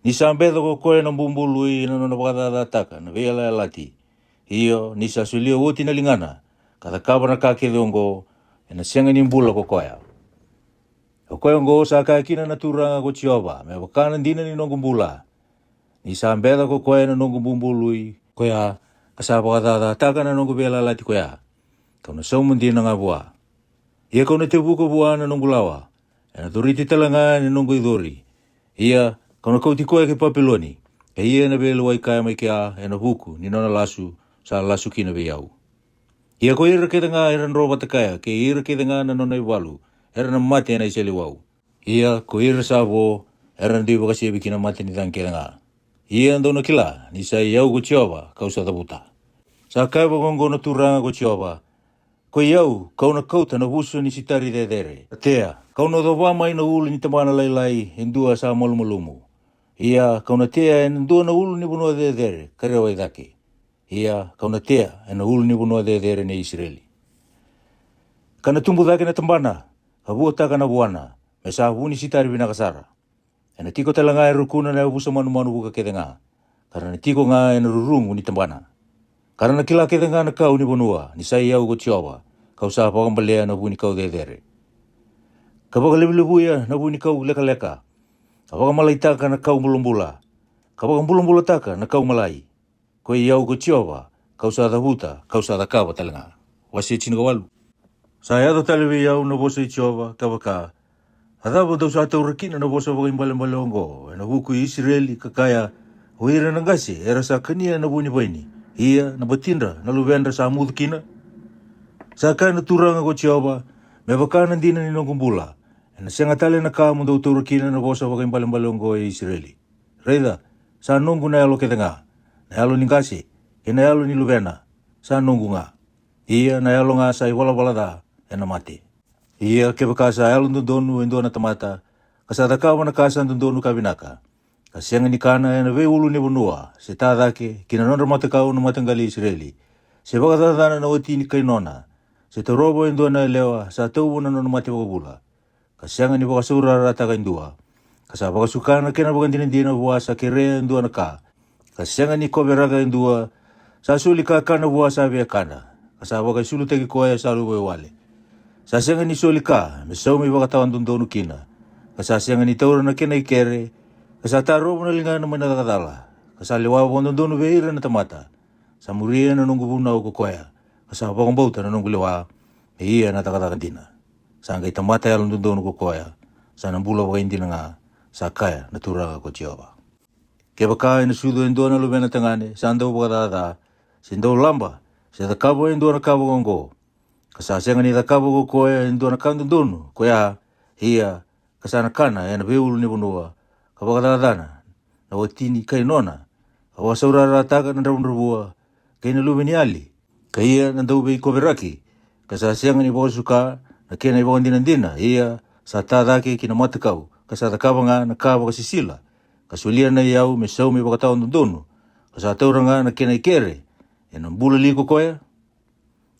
Ni sa beca ko koya na bubului ena nona vakacacataka na veiyalayalati, io, ni sa solia oti na ligana, ka cakava na ka kece oqo, ena sega ni bula ko koya. O koya oqo sa kaya kina na Turaga ko Jiova, me vaka na dina ni noqu bula, ni sa beca ko koya na noqu bubului koya, ka sa vakacacataka na noqu veiyalayalati koya, kau na sauma dina ga vua. Ia kau na tevuka vua na noqu lawa, ena coriti tale ga ena noqu icori. Ia kau na kauti koya ki Papiloni, ka ia na veilewai kaya mai kea ena vuku ni nona lasu sa lasu kina vei au. Ia ko ira kece ga era dro vata kaya kei ira kece ga na nona ivalu, era na mate ena iseleiwau. Ia ko ira sa vo, era na dui vakasevi ki na mata ni cagi kece ga. Ia dou na kila ni sa i au ko Jiova kau sa cavuta. Sa kaya vakaoqo na Turaga ko Jiova, ko i au kau na kauta na vuso ni sitari cecere, tea, kau na cova mai na ulu ni tabana lailai e dua sa malumalumu. Ia kau na tea ena dua na ulu ni vanua cecere ka rewa i cake. Ia kau na tea ena ulu ni vanua cecere nei Isireli. Ka na tubu cake na tabana, ka vuataka na vuana, me sa vu ni sitari vinaka sara. Ena tiko tale ga e rukuna na yavusa manumanu vuka kece ga, ka ra na tiko ga ena rurugu ni tabana. Ka ra na kila kece ga na kau ni vanua ni sa i au ko Jiova, kau sa vakabalea na vu ni kau cecere, ka vakalevulevuya na vu ni kau lekaleka, ka vakamalaitaka na kau bulabula, ka vakabulabulataka na kau malai. Ko i au ko Jiova, kau sa cavuta, kau sa cakava tale ga. Wase tinikawalu. Sa yaco tale vei au na vosa i Jiova, ka vaka, a cava dou sa taura kina na vosa vakaibalebale oqo ena vuku i Isireli, ka kaya, o ira na qase era sa kania na vu ni vaini, ia na batidra na luvedra sa mucu kina? Sa kaya na Turaga ko Jiova, me vaka na dina ni noqu bula, ena sega tale na ka mo dou taura kina na vosa vakaibalebale oqo e Isireli. Raica, sa noqu na yalo kece ga, na yalo ni qase, kei na yalo ni luvena, sa noqu ga. Ia na yalo ga sa ivalavala ca, ena mate. Ia kevaka sa yalododonu e dua na tamata, ka sa cakava na ka sa dodonu ka vinaka, ka sega ni kana ena veiulu ni vanua, se ta cake ki na nodra matakau na mataqali i Isireli, se vakacacana na wati ni kai nona, se tarova e dua na yalewa sa tauva na nona mate vakavula, ka sega ni vakasaurarataka e dua, ka sa vakasuka na kena vakadinadina vua sa kerea e dua na ka, ka sega ni koveraka e dua, sa soli kakana vua sa via kana, ka sa vakaisulutaki koya sa luvawale. Sa sega ni soli ka me saumi vakatawa dodonu kina, ka sa sega ni taura na kena ikere, ka sa tarova na ligana mai na cakacala, ka sa lewa vakadodonu vei ira na tamata, sa muria na noqu vunau ko koya, ka sa vakabauta na noqu lewa, me ia na cakacaka dina. Sa qai tamata yalododonu ko koya, sa na bula vakaidina ga, sa kaya na Turaga ko Jiova. Kevaka ena sucu e dua na luvena tagane sa dau vakacaca, se dau laba, se cakava e dua na ka vakaoqo, ka sa sega ni cakava ko koya e dua na ka dodonu koya, ia ka sa na kana ena veiulu ni vanua, ka vakacacana na wati ni kai nona, ka vakasaurarataka na dravudravua, kei na luve ni yali, ka ia na dauveikoveraki, ka sa sega ni vakasuka na kena ivakadinadina, ia sa ta cake ki na matakau, ka sa cakava ga na ka vakasisila, ka solia na iyau me saumi vakatawadodonu, ka sa taura ga na kena ikere, ena bula li ko koya?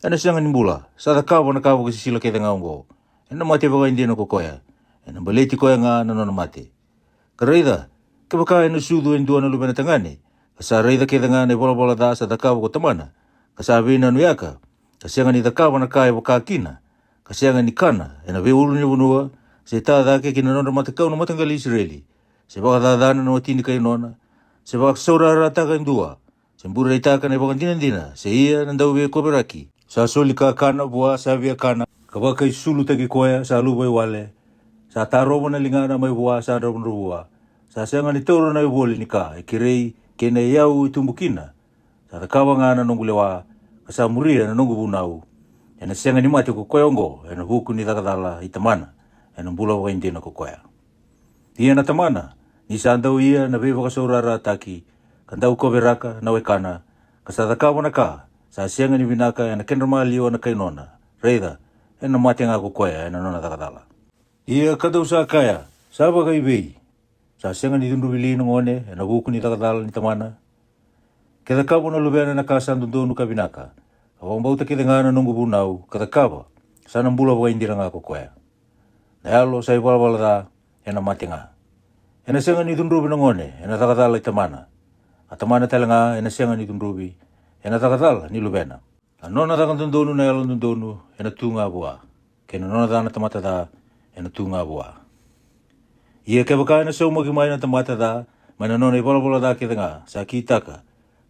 Ena sega ni bula. Sa cakava na ka vakasisila kece ga oqo, ena mate vakaidina ko koya, ena baleti koya ga na nona mate. Ka raica, kevaka ena sucu e dua na luvena tagane, ka sa raica kece ga na ivalavala ca sa cakava ko tamana, ka sa veinanuyaka, ka sega ni cakava na ka e vaka kina, ka sega ni kana ena veiulunivanua, se ta cake ki na nodra matakau na mataqali Isireli, se vakacacana na wati ni kai nona, se vakasaurarataka e dua, se bureitaka na ivakadinadina, se ia na dauveikoveraki, sa soli kakana vua sa via kana, ka vakaisulutaki koya sa luvaiwale, sa tarova na ligana mai vua sa dravudravua, sa sega ni taura na ivoli ni ka e kerei kei na iyau e tubu kina, sa cakava ga na noqu lewa, ka sa muria na noqu vunau, ena sega ni mate ko koya oqo ena vuku ni caka cala i tamana, ena bula vakaidina ko koya. Ia na tamana, ni sa dau ia na veivakasaurarataki, ka dau koveraka na wekana, ka sa cakava na ka sa sega ni vinaka ena kedra maliwa na kai nona, raica, ena mate ga ko koya ena nona caka cala. Ia ka dou sa kaya, sa vakaivei? Sa sega ni cudruvi li na gone ena vuku ni caka cala ni tamana? Ke cakava na luvena na ka sa dodonu ka vinaka, ka vakabauta kece ga na noqu vunau, ka cakava, sa na bula vakaidina ga ko koya. Na yalo sa ivalavala ca, ena mate ga. Ena sega ni cudruvi na gone ena caka cala i tamana, a tamana tale ga ena sega ni cudruvi ena caka cala ni luvena. A nona caka dodonu na yalododonu ena tu ga vua, kei na nona ca na tamata ca ena tu ga vua. Ia kevaka ena saumaki mai na tamata ca mai na nona ivalavala ca kece ga sa kitaka,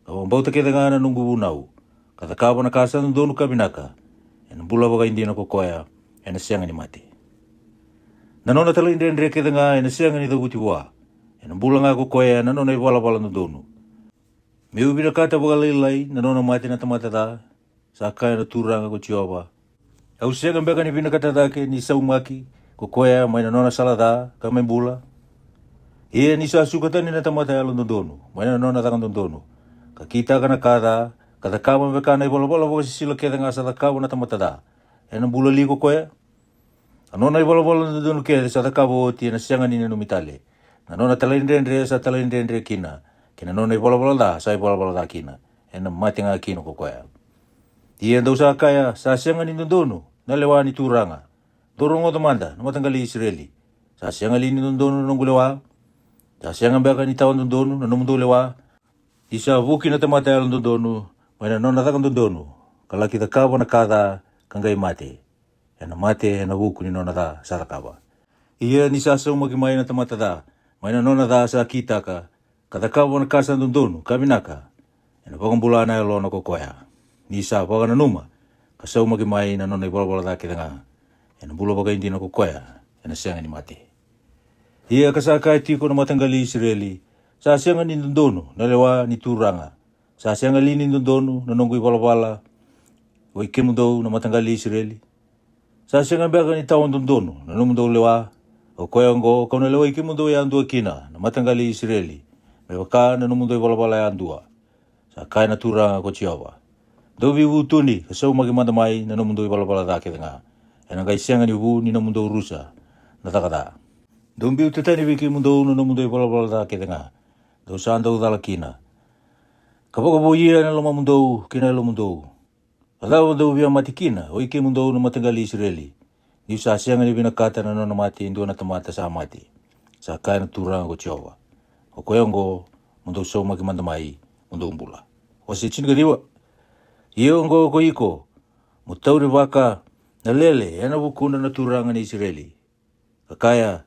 ka vakabauta kece ga na noqu vunau, ka cakava na ka sa dodonu ka vinaka, ena bula vakaidina ko koya, ena sega ni mate. Na nona talaidredre kece ga ena sega ni cavuti vua, ena bula ga ko koya na nona ivalavala dodonu. Me'u vinakata vakalailai na nona mate na tamata ca, sa kaya na Turaga ko Jiova. Au sega beka ni vinakata cake ni saumaki ko koya mai na nona sala ca ka me bula? Ia ni sa suka tani na tamata yalododonu mai na nona caka dodonu, ka kitaka na ka ca, ka cakava me vaka na ivalavala vakasisila kece ga sa cakava na tamata ca, ena bula li ko koya? A nona ivalavala dodonu kece sa cakava oti ena sega ni nanumi tale. Na nona talaidredre sa talaidredre kina, kei na nona ivalavala ca sa ivalavala ca kina, ena mate ga kina ko koya. Ia dou sa kaya, sa sega ni dodonu na lewa ni Turaga. Dou rogoca mada, na mataqali Isireli. Sa sega li ni dodonu na noqu lewa? Sa sega beka ni tawa dodonu na nomudou lewa? Ni sa vuki na tamata yalododonu mai na nona caka dodonu, ka laki cakava na ka ca, ka qai mate, ena mate ena vuku ni nona ca sa cakava. Ia ni sa saumaki mai na tamata ca mai na nona ca sa kitaka, ka cakava na ka sa dodonu ka vinaka, ena vakabula na yalona ko koya. Ni sa vakananuma ka saumaki mai na nona ivalavala ca kece ga, ena bula vakaidina ko koya, ena sega ni mate. Ia ka sa kaya tiko na mataqali Isireli, sa sega ni dodonu na lewa ni Turaga. Sa sega li ni dodonu na noqu ivalavala, oi kemudou na mataqali Isireli? Sa sega beka ni tawa dodonu na nomudou lewa? O koya oqo kau na lewai kemudou yadua kina, na mataqali Isireli, me vaka na nomudou ivalavala yadua, sa kaya na Turaga ko Jiova. Dou veivutuni ka saumaki mada mai na nomudou ivalavala ca kece ga, ena qai sega ni vu ni nomudou rusa na caka ca. Dou biuta tani vei kemudou na nomudou ivalavala ca kece ga dou sa dau cala kina, ka vakavoia na lomamudou kei na yalomudou. A cava dou via mate kina, oi kemudou na mataqali Isireli? Ni'u sa sega ni vinakata na nona mate e dua na tamata sa mate, sa kaya na Turaga ko Jiova. O koya oqo, mo dou saumaki mada mai, mo dou bula. Wase tinikaciwa. Ia oqo ko iko, mo taurivaka na lele ena vukudra na Turaga ni Isireli, ka kaya,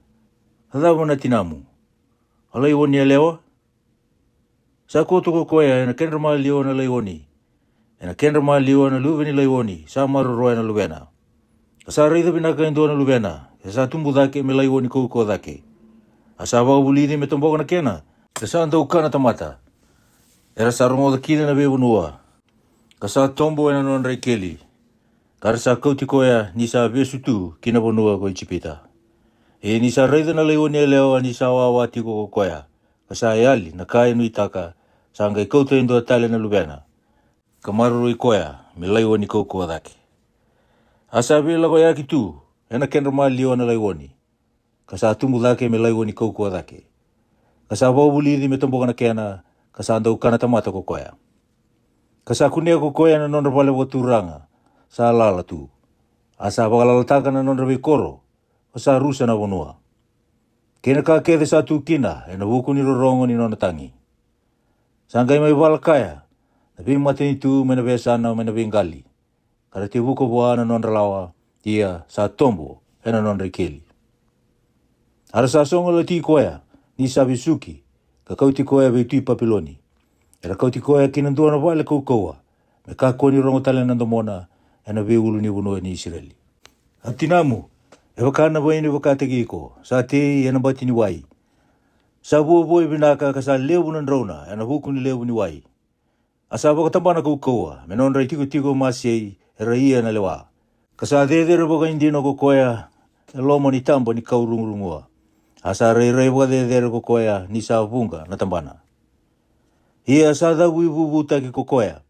a cava na tinamu, a laioni yalewa? Sa koto ko koya ena kedra maliwa na laioni, ena kedra maliwa na luve ni laioni sa maroroya na luvena. Ka sa raica vinaka e dua na luvena, ka sa tubu cake me laioni kaukauwa cake. A sa vakavulici me toboka na kena, ka sa dau kana tamata. Era sa rogoca kina na veivanua, ka sa tobo ena nodra ikeli. Ka ra sa kauti koya ni sa vesu tu ki na vanua ko Ijipita. Ia ni sa raica na laioni yalewa ni sa wawa tiko ko koya, ka sa yali na ka e nuitaka, sa qai kauta e dua tale na luvena. ka maroroi koya me laioni kaukauwa cake. A sa veilakoyaki tu e na kedra maliwa na laioni, ka sa tubu cake me laioni kaukauwa cake, ka sa vakavulici me toboka na kena, ka sa dau kana tamata ko koya. Ka sa kunea ko koya na nodra vale vakaturaga sa lala tu, a sa vakalalataka na nodra veikoro, ka sa rusa na vanua, kei na ka kece sa tu kina e na vuku ni rorogo ni nona tagi. Sa qai mai vala kaya na veimatanitu mai na veiyasana mai na veiqali, ka ra tevuka vua na nodra lawa, ia sa tobo e na nodra ikeli. A ra sa sogolati koya ni sa vesuki, ka kauti koya vei tui Papiloni. Era kauti koya ki na dua na vale kaukauwa, me kakua ni rogo tale na domona e na veiulunivanua ni Isireli. A tinamu, e vaka na vaini vakataki iko, sa tei e na bati ni wai. Sa vuavuai vinaka, ka sa levu na drauna e na vuku ni levu ni wai. A sa vakatabana kaukauwa me nodra itikotiko masei era ia na lewa, ka sa cecere vakaidina ko koya e loma ni taba ni kau rugurugua. A sa rairai vakacecere ko koya ni sa vuqa na tabana. Ia sa cavuivuvutaki ko koya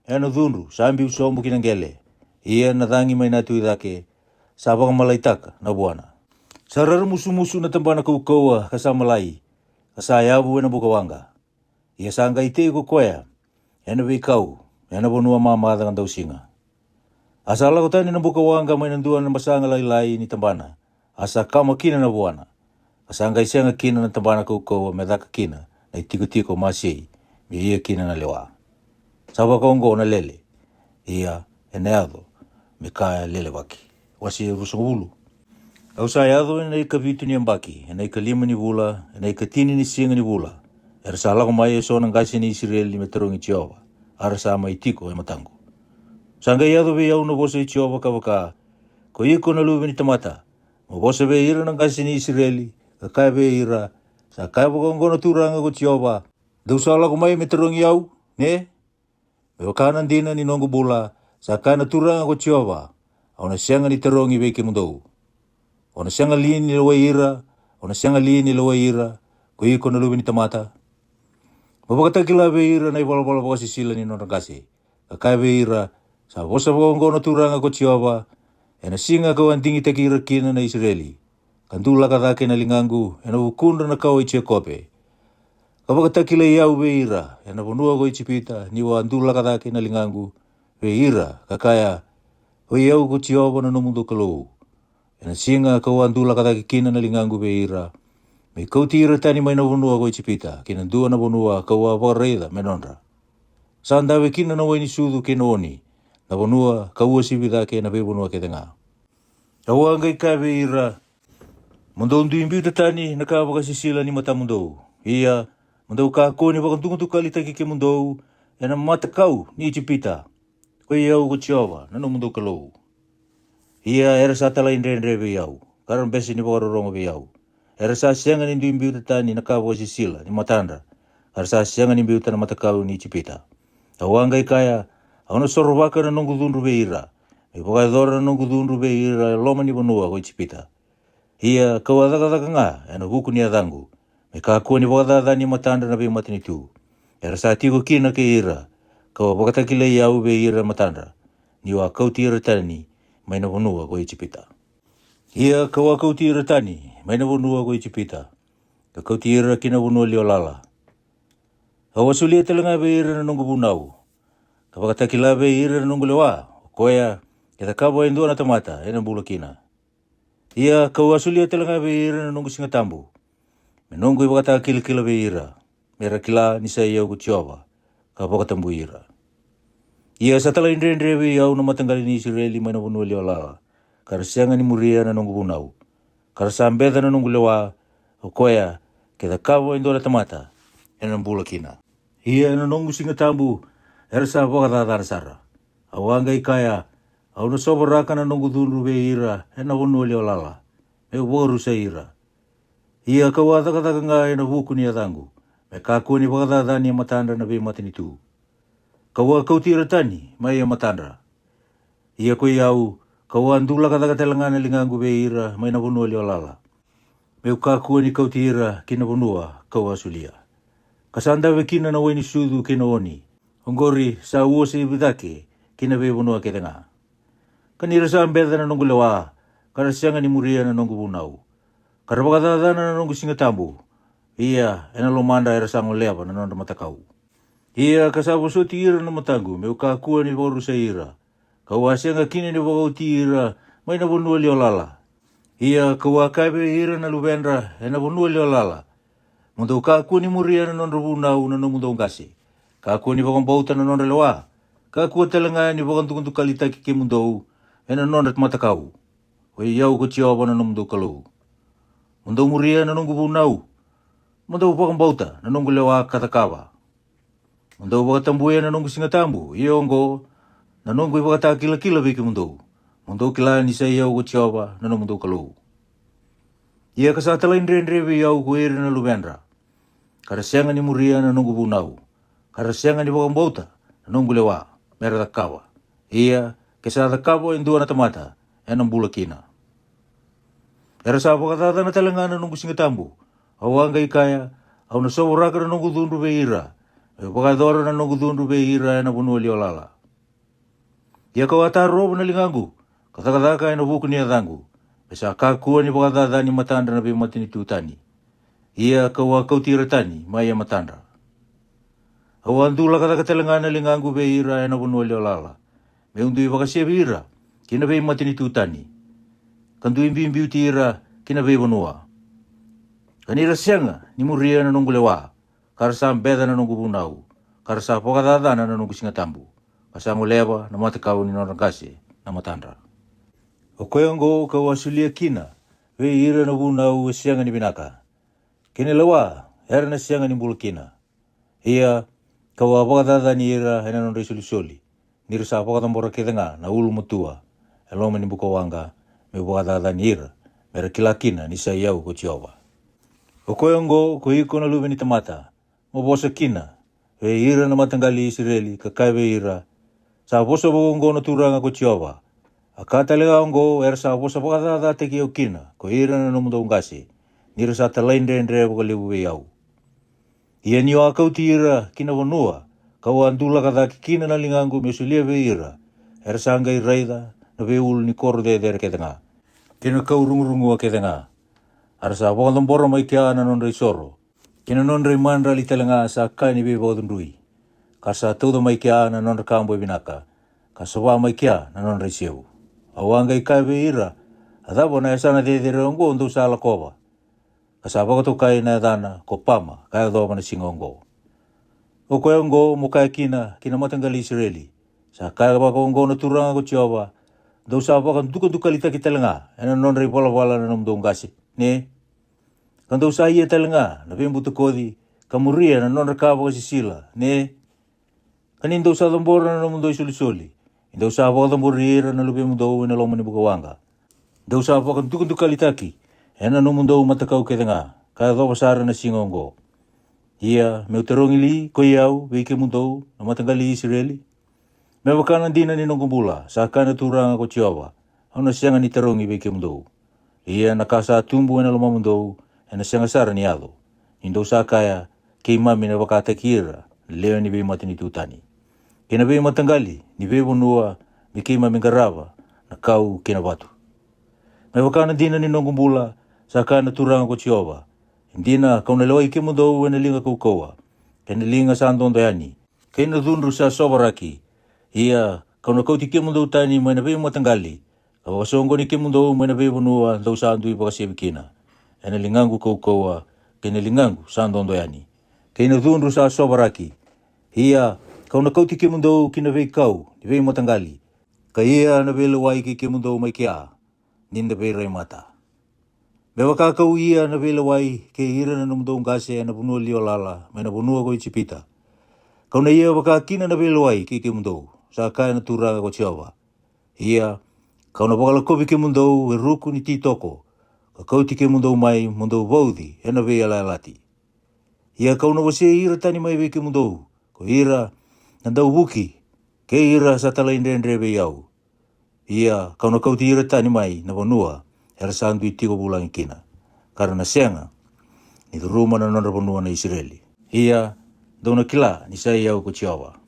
e na cudru sa biu sobu ki na qele, ia na cagi mai na tu i cake sa vakamalaitaka na vuana. Sa raramusumusu na tabana kaukauwa ka sa malai, ka sa yavu e na buka waqa. Ia sa qai tei ko koya e na veikau e na vanua mamaca ka dausiga. A sa lako tani na buka waqa mai na dua na masaga lailai ni tabana, a sa kama kina na vuana, ka sa qai sega kina na tabana kaukauwa me caka kina na itikotiko masei me ia kina na lewa. Sa vakaoqo na lele, ia e na yaco me ka lelevaki. Wase ruasagavulu. Au sa yaco e na ikavitu ni yabaki, e na ikalima ni vula, e na ikatini ni siga ni vula, era sa lako mai e so na qase ni Isireli me tarogi Jiova, a ra sa mai tiko e mataqu. Sa qai yaco vei au na vosa i Jiova ka vaka, Ko iko na luve ni tamata, mo vosa vei ira na qase ni Isireli, ka kaya vei ira, Sa kaya vakaoqo na Turaga ko Jiova, Dou sa lako mai me tarogi au, ne? Me vaka na dina ni noqu bula, sa kaya na Turaga ko Jiova, au na sega ni tarogi vei kemudou. Au na sega li ni lewai ira, au na sega li ni lewai ira, ko iko na luve ni tamata? Mo vakatakila vei ira na ivalavala vakasisila ni nodra qase, ka kaya vei ira, Sa vosa vakaoqo na Turaga ko Jiova, e na siga kau a digitaki ira kina na Isireli, ka dulaka cake na ligaqu e na vukudra na kawa i Jekope, ka vakatakilai au vei ira e na vanua ko Ijipita, niu a dulaka cake na ligaqu vei ira, ka kaya, Oi au ko Jiova na nomudou Kalou. E na siga kau a dulaka cake kina na ligaqu vei ira, me kauti ira tani mai na vanua ko Ijipita ki na dua na vanua kau a vakaraica me nodra, sa dave kina na wai ni sucu kei na oni, na vanua ka uasivi cake na veivanua kece ga. Au a qai kaya vei ira, Mo dou dui biuta tani na ka vakasisila ni matamudou, ia mo dou kakua ni vakadukadukalitaki kemudou e na matakau ni Ijipita. Oi au ko Jiova na nomudou Kalou. Ia era sa talaidredre vei au, ka ra bese ni vakarorogo vei au. Era sa sega ni dui biuta tani na ka vakasisila ni matadra, ka ra sa sega ni biuta na matakau ni Ijipita. Au a qai kaya, Au na sorovaka na noqu cudru vei ira, me vakayacora na noqu cudru vei ira e loma ni vanua ko Ijipita. Ia kau a cakacaka ga e na vuku ni yacaqu, me kakua ni vakacacani e matadra na veimatanitu era sa tiko kina kei ira, kau a vakatakilai au vei ira e matadra, niu a kauti ira tani mai na vanua ko Ijipita. Ia kau a kauti ira tani mai na vanua ko Ijipita, ka kauti ira ki na vanua liwa lala. Au a solia tale ga vei ira na noqu vunau, ka vakatakila vei ira na noqu lewa, o koya e cakava e dua na tamata ena bula kina. Ia kau a solia tale ga vei ira na noqu Siga Tabu, me noqu ivakatakilakila vei ira, me ra kila ni sa i au ko Jiova, ka vakatabui ira. Ia sa talaidredre vei au na mataqali ni Isireli mai na vanua liwa lala, ka ra sega ni muria na noqu vunau, ka ra sa beca na noqu lewa, o koya ke cakava e dua na tamata ena bula kina. Ia ena noqu Siga Tabu era sa vakacacana sara. Au a qai kaya, au na sovaraka na noqu cudru vei ira ena vanua liwa lala, meu vakarusai ira. Ia kau a cakacaka ga ena vuku ni yacaqu, me kakua ni vakacacani e matadra na veimatanitu. Kau a kauti ira tani mai e matadra. Ia koi au, kau a dulaka cake tale ga na ligaqu vei ira mai na vanua liwa lala, meu kakua ni kauti ira ki na vanua kau a solia. Ka sa dave kina na wai ni sucu kei na oni, Oqori sa uasivi cake ki na veivanua kece ga. Ka ni ra sa beca na noqu lewa, ka ra sega ni muria na noqu vunau, ka ra vakacacana na noqu siga tabu. Ia e na lomadra era sa goleva na nodra matakau. Ia ka sa vosoti ira na mataqu me'u kakua ni vakarusai ira, ka'u a sega kina ni vakaoti ira mai na vanua liolala. Ia ka'u a kaya vei ira na luvedra e na vanua liolala, mo dou kakua ni muria na nodra vunau na nomudou qase. Kakua ni vakabauta na nodra lewa. Kakua tale ga ni vakadukadukalitaki kemudou e na nodra matakau. Oi au ko Jiova na nomudou Kalou. Mo dou muria na noqu vunau. Mo dou vakabauta na noqu lewa ka cakava. Mo dou vakatabuya na noqu siga tabu, ia oqo na noqu ivakatakilakila vei kemudou, mo dou kila ni sa i au ko Jiova na nomudou Kalou. Ia ka sa talaidredre vei au ko ira na luvedra, ka ra sega ni muria na noqu vunau, ka ra sega ni vakabauta na noqu lewa me ra cakava. Ia ke sa cakava e dua na tamata, e na bula kina. Era sa vakacacana tale ga na noqu siga tabu. Au a qai kaya, au na sovaraka na noqu cudru vei ira, me'u vakayacora na noqu cudru vei ira e na vanua liolala. Ia ka'u a tarova na ligaqu, ka cakacaka e na vuku ni yacaqu, me sa kakua ni vakacacani matadra na veimatanitu tani. Ia ka'u a kauti ira tani mai e matadra. Au a dulaka cake tale ga na ligaqu vei ira e na vanua liolala, me'u dui vakasevi ira ki na veimatanitu tani, ka dui biubiuti ira ki na veivanua. Ka ni ra sega ni muria na noqu lewa, ka ra sa beca na noqu vunau, ka ra sa vakacacana na noqu siga tabu, ka sa goleva na matakau ni nodra qase na matadra. O koya oqo ka'u a solia kina vei ira na vunau e sega ni vinaka, kei na lewa era na sega ni bula kina. Ia ka'u a vakacacani ira e na nodra isolisoli, ni ra sa vakacabora kece ga na ulumatua e loma ni bukawaqa, me'u vakacacani ira, me ra kila kina ni sa i au ko Jiova. O koya oqo ko iko na luve ni tamata, mo vosa kina vei ira na mataqali i Isireli, ka kaya vei ira, sa vosa vakaoqo na Turaga ko Jiova. A ka tale ga oqo era sa vosa vakacacataki au kina ko ira na nomudou qase, ni ra sa talaidredre vakalevu vei au. Ia ni'u a kauti ira ki na vanua ka'u a dulaka cake kina na ligaqu me'u solia vei ira, era sa qai raica na veiulu ni koro cecere kece ga, kei na kau rugurugua kece ga. A ra sa vakacabora mai kea na nodra isoro, kei na nodra imadrali tale ga sa ka ni veivakacudrui. Ka sa tauca mai kea na nodra ka boi vinaka, ka sova mai kea na nodra isevu. Au a qai kaya vei ira, a cava na yasana cecere oqo dou sa lakova, ka sa vakatokai na yacana ko Pama, ka yacova na siga oqo? O koya oqo mo kaya kina ki na mataqali Isireli, sa kaya vakaoqo na Turaga ko Jiova, dou sa vakadukadukalitaki tale ga e na nodra ivalavala na nomudou qase, ne? Ka dou sa ia tale ga na veibutakoci, ka muria na nodra ka vakasisila, ne? Ka ni dou sa cabora na nomudou isolisoli, ni dou sa vakacabori ira na luvemudou e na loma ni bukawaqa, dou sa vakadukadukalitaki e na nomudou matakau kece ga, ka yacova sara na siga oqo. Ia me'u tarogi li ko i au vei kemudou na mataqali Isireli? Me vaka na dina ni noqu bula, sa kaya na Turaga ko Jiova, au na sega ni tarogi vei kemudou. Ia na ka sa tubu e na lomamudou e na sega sara ni yaco, ni dou sa kaya, keimami na vakataki ira na lewe ni veimatanitu tani, kei na veimataqali ni veivanua, me keimami qarava na kau kei na vatu. Me vaka na dina ni noqu bula, sa kaya na Turaga ko Jiova, e dina ka'u na lewai kemudou e na liga kaukauwa, kei na liga sa dodo yani, kei na cudru sa sovaraki. Ia ka'u na kauti kemudou tani mai na veimataqali, ka vakasoqoni kemudou mai na veivanua dou sa dui vakasevi kina, e na ligaqu kaukauwa, kei na ligaqu sa dodo yani, kei na cudru sa sovaraki. Ia ka'u na kauti kemudou ki na veikau ni veimataqali, ka ia na veilewai kei kemudou mai kea, ni da veirai mata. Me vaka ka'u ia na veilewai kei ira na nomudou qase e na vanua liolala mai na vanua ko Ijipita, ka'u na ia vaka kina na veilewai kei kemudou, sa kaya na Turaga ko Jiova. Ia ka'u na vakalakovi kemudou e ruku ni titoko, ka kauti kemudou mai mo dou vauci e na veiyalayalati. Ia ka'u na wasei ira tani mai vei kemudou ko ira na dauvuki, kei ira sa talaidredre vei au. Ia ka'u na kauti ira tani mai na vanua era sa dui tiko vulagi kina, ka ra na sega ni curuma na nodra vanua na Isireli. Ia dou na kila ni sa i au ko Jiova.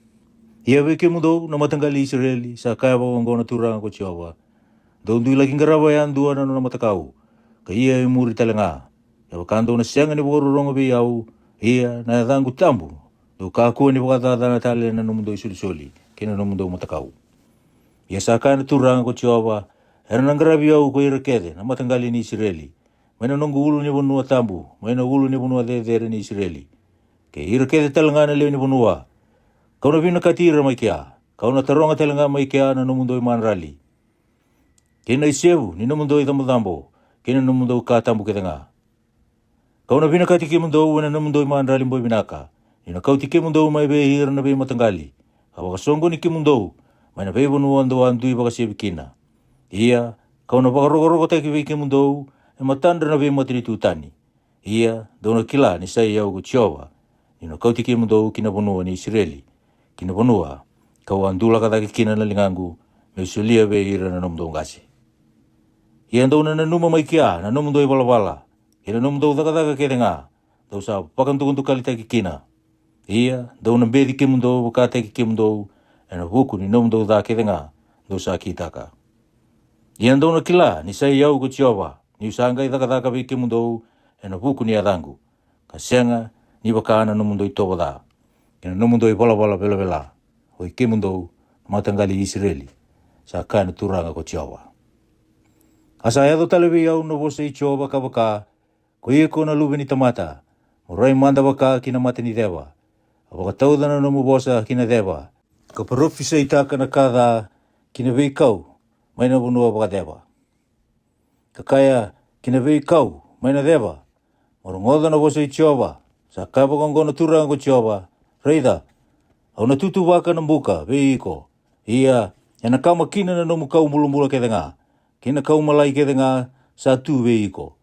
Ia vei kemudou na mataqali i Isireli, sa kaya vakaoqo na Turaga ko Jiova: Dou dui la'ki qarava yadua na nona matakau, ka ia e muri tale ga. Kevaka dou na sega ni vakarorogo vei au, ia na yacaqu tabu, dou kakua ni vakacacana tale na nomudou isolisoli kei na nomudou matakau. Ia sa kaya na Turaga ko Jiova: Era na qaravi au ko ira kece na mataqali ni Isireli, mai na noqu ulu ni vanua tabu, mai na ulu ni vanua cecere ni Isireli, kei ira kece tale ga na lewe ni vanua. Ka'u na vinakati ira mai kea, ka'u na taroga tale ga mai kea na nomudou i madrali, kei na i sevu ni nomudou i cabocabo, kei na nomudou ka tabu kece ga. Ka'u na vinakati kemudou e na nomudou i madrali boi vinaka, ni'u na kauti kemudou mai vei ira na veimataqali, ka vakasoqoni kemudou mai na veivanua dou a dui vakasevi kina. Ia ka'u na vakarokorokotaki vei kemudou e matadra na veimatanitu tani. Ia dou na kila ni sa i au ko Jiova, ni'u na kauti kemudou ki na vanua ni Isireli, ki na vanua ka'u a dulaka cake kina na ligaqu me'u solia vei ira na nomudou qase. Ia dou na nanuma mai kea na nomudou i valavala kei na nomudou cakacaka kece ga dou sa vakadukadukalitaki kina. Ia dou na beci kemudou vakataki kemudou e na vuku ni nomudou ca kece ga dou sa kitaka. Ia dou na kila ni sa i au ko Jiova, ni'u sa qai cakacaka vei kemudou e na vuku ni yacaqu, ka sega ni vaka na nomudou i tovo ca kei na nomudou i valavala velavela, oi kemudou na mataqali i Isireli, sa kaya na Turaga ko Jiova. A sa yaco tale vei au na vosa i Jiova, ka vaka: Ko iko na luve ni tamata, mo rai mada vaka ki na mata ni ceva, ka vakatauca na nomu vosa ki na ceva, ka parofisaitaka na ka ca ki na veikau mai na vanua vakaceva, ka kaya ki na veikau mai na ceva: Mo rogoca na vosa i Jiova. Sa kaya vakaoqo na Turaga ko Jiova: Raica, au na tutuvaka na buka vei iko, ia e na kama kina na nomu kau bulabula kece ga, kei na kau malai kece ga sa tu vei iko.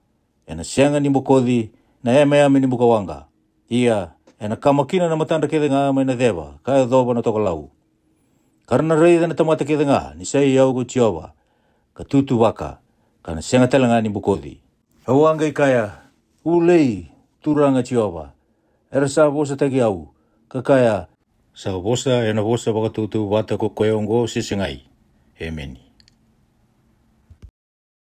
E na sega ni bokoci na yameyame ni bukawaqa. Ia e na kama kina na matadra kece ga mai na ceva ka yacova na tokalau. Ka ra na raica na tamata kece ga ni sa i au ko Jiova, ka tutuvaka, ka na sega tale ga ni bokoci. Au a qai kaya: Ulei, Turaga Jiova, era sa vosataki au, ka kaya: Sa vosa e na vosa vakatautauvata ko koya oqo, se segai? Emeni.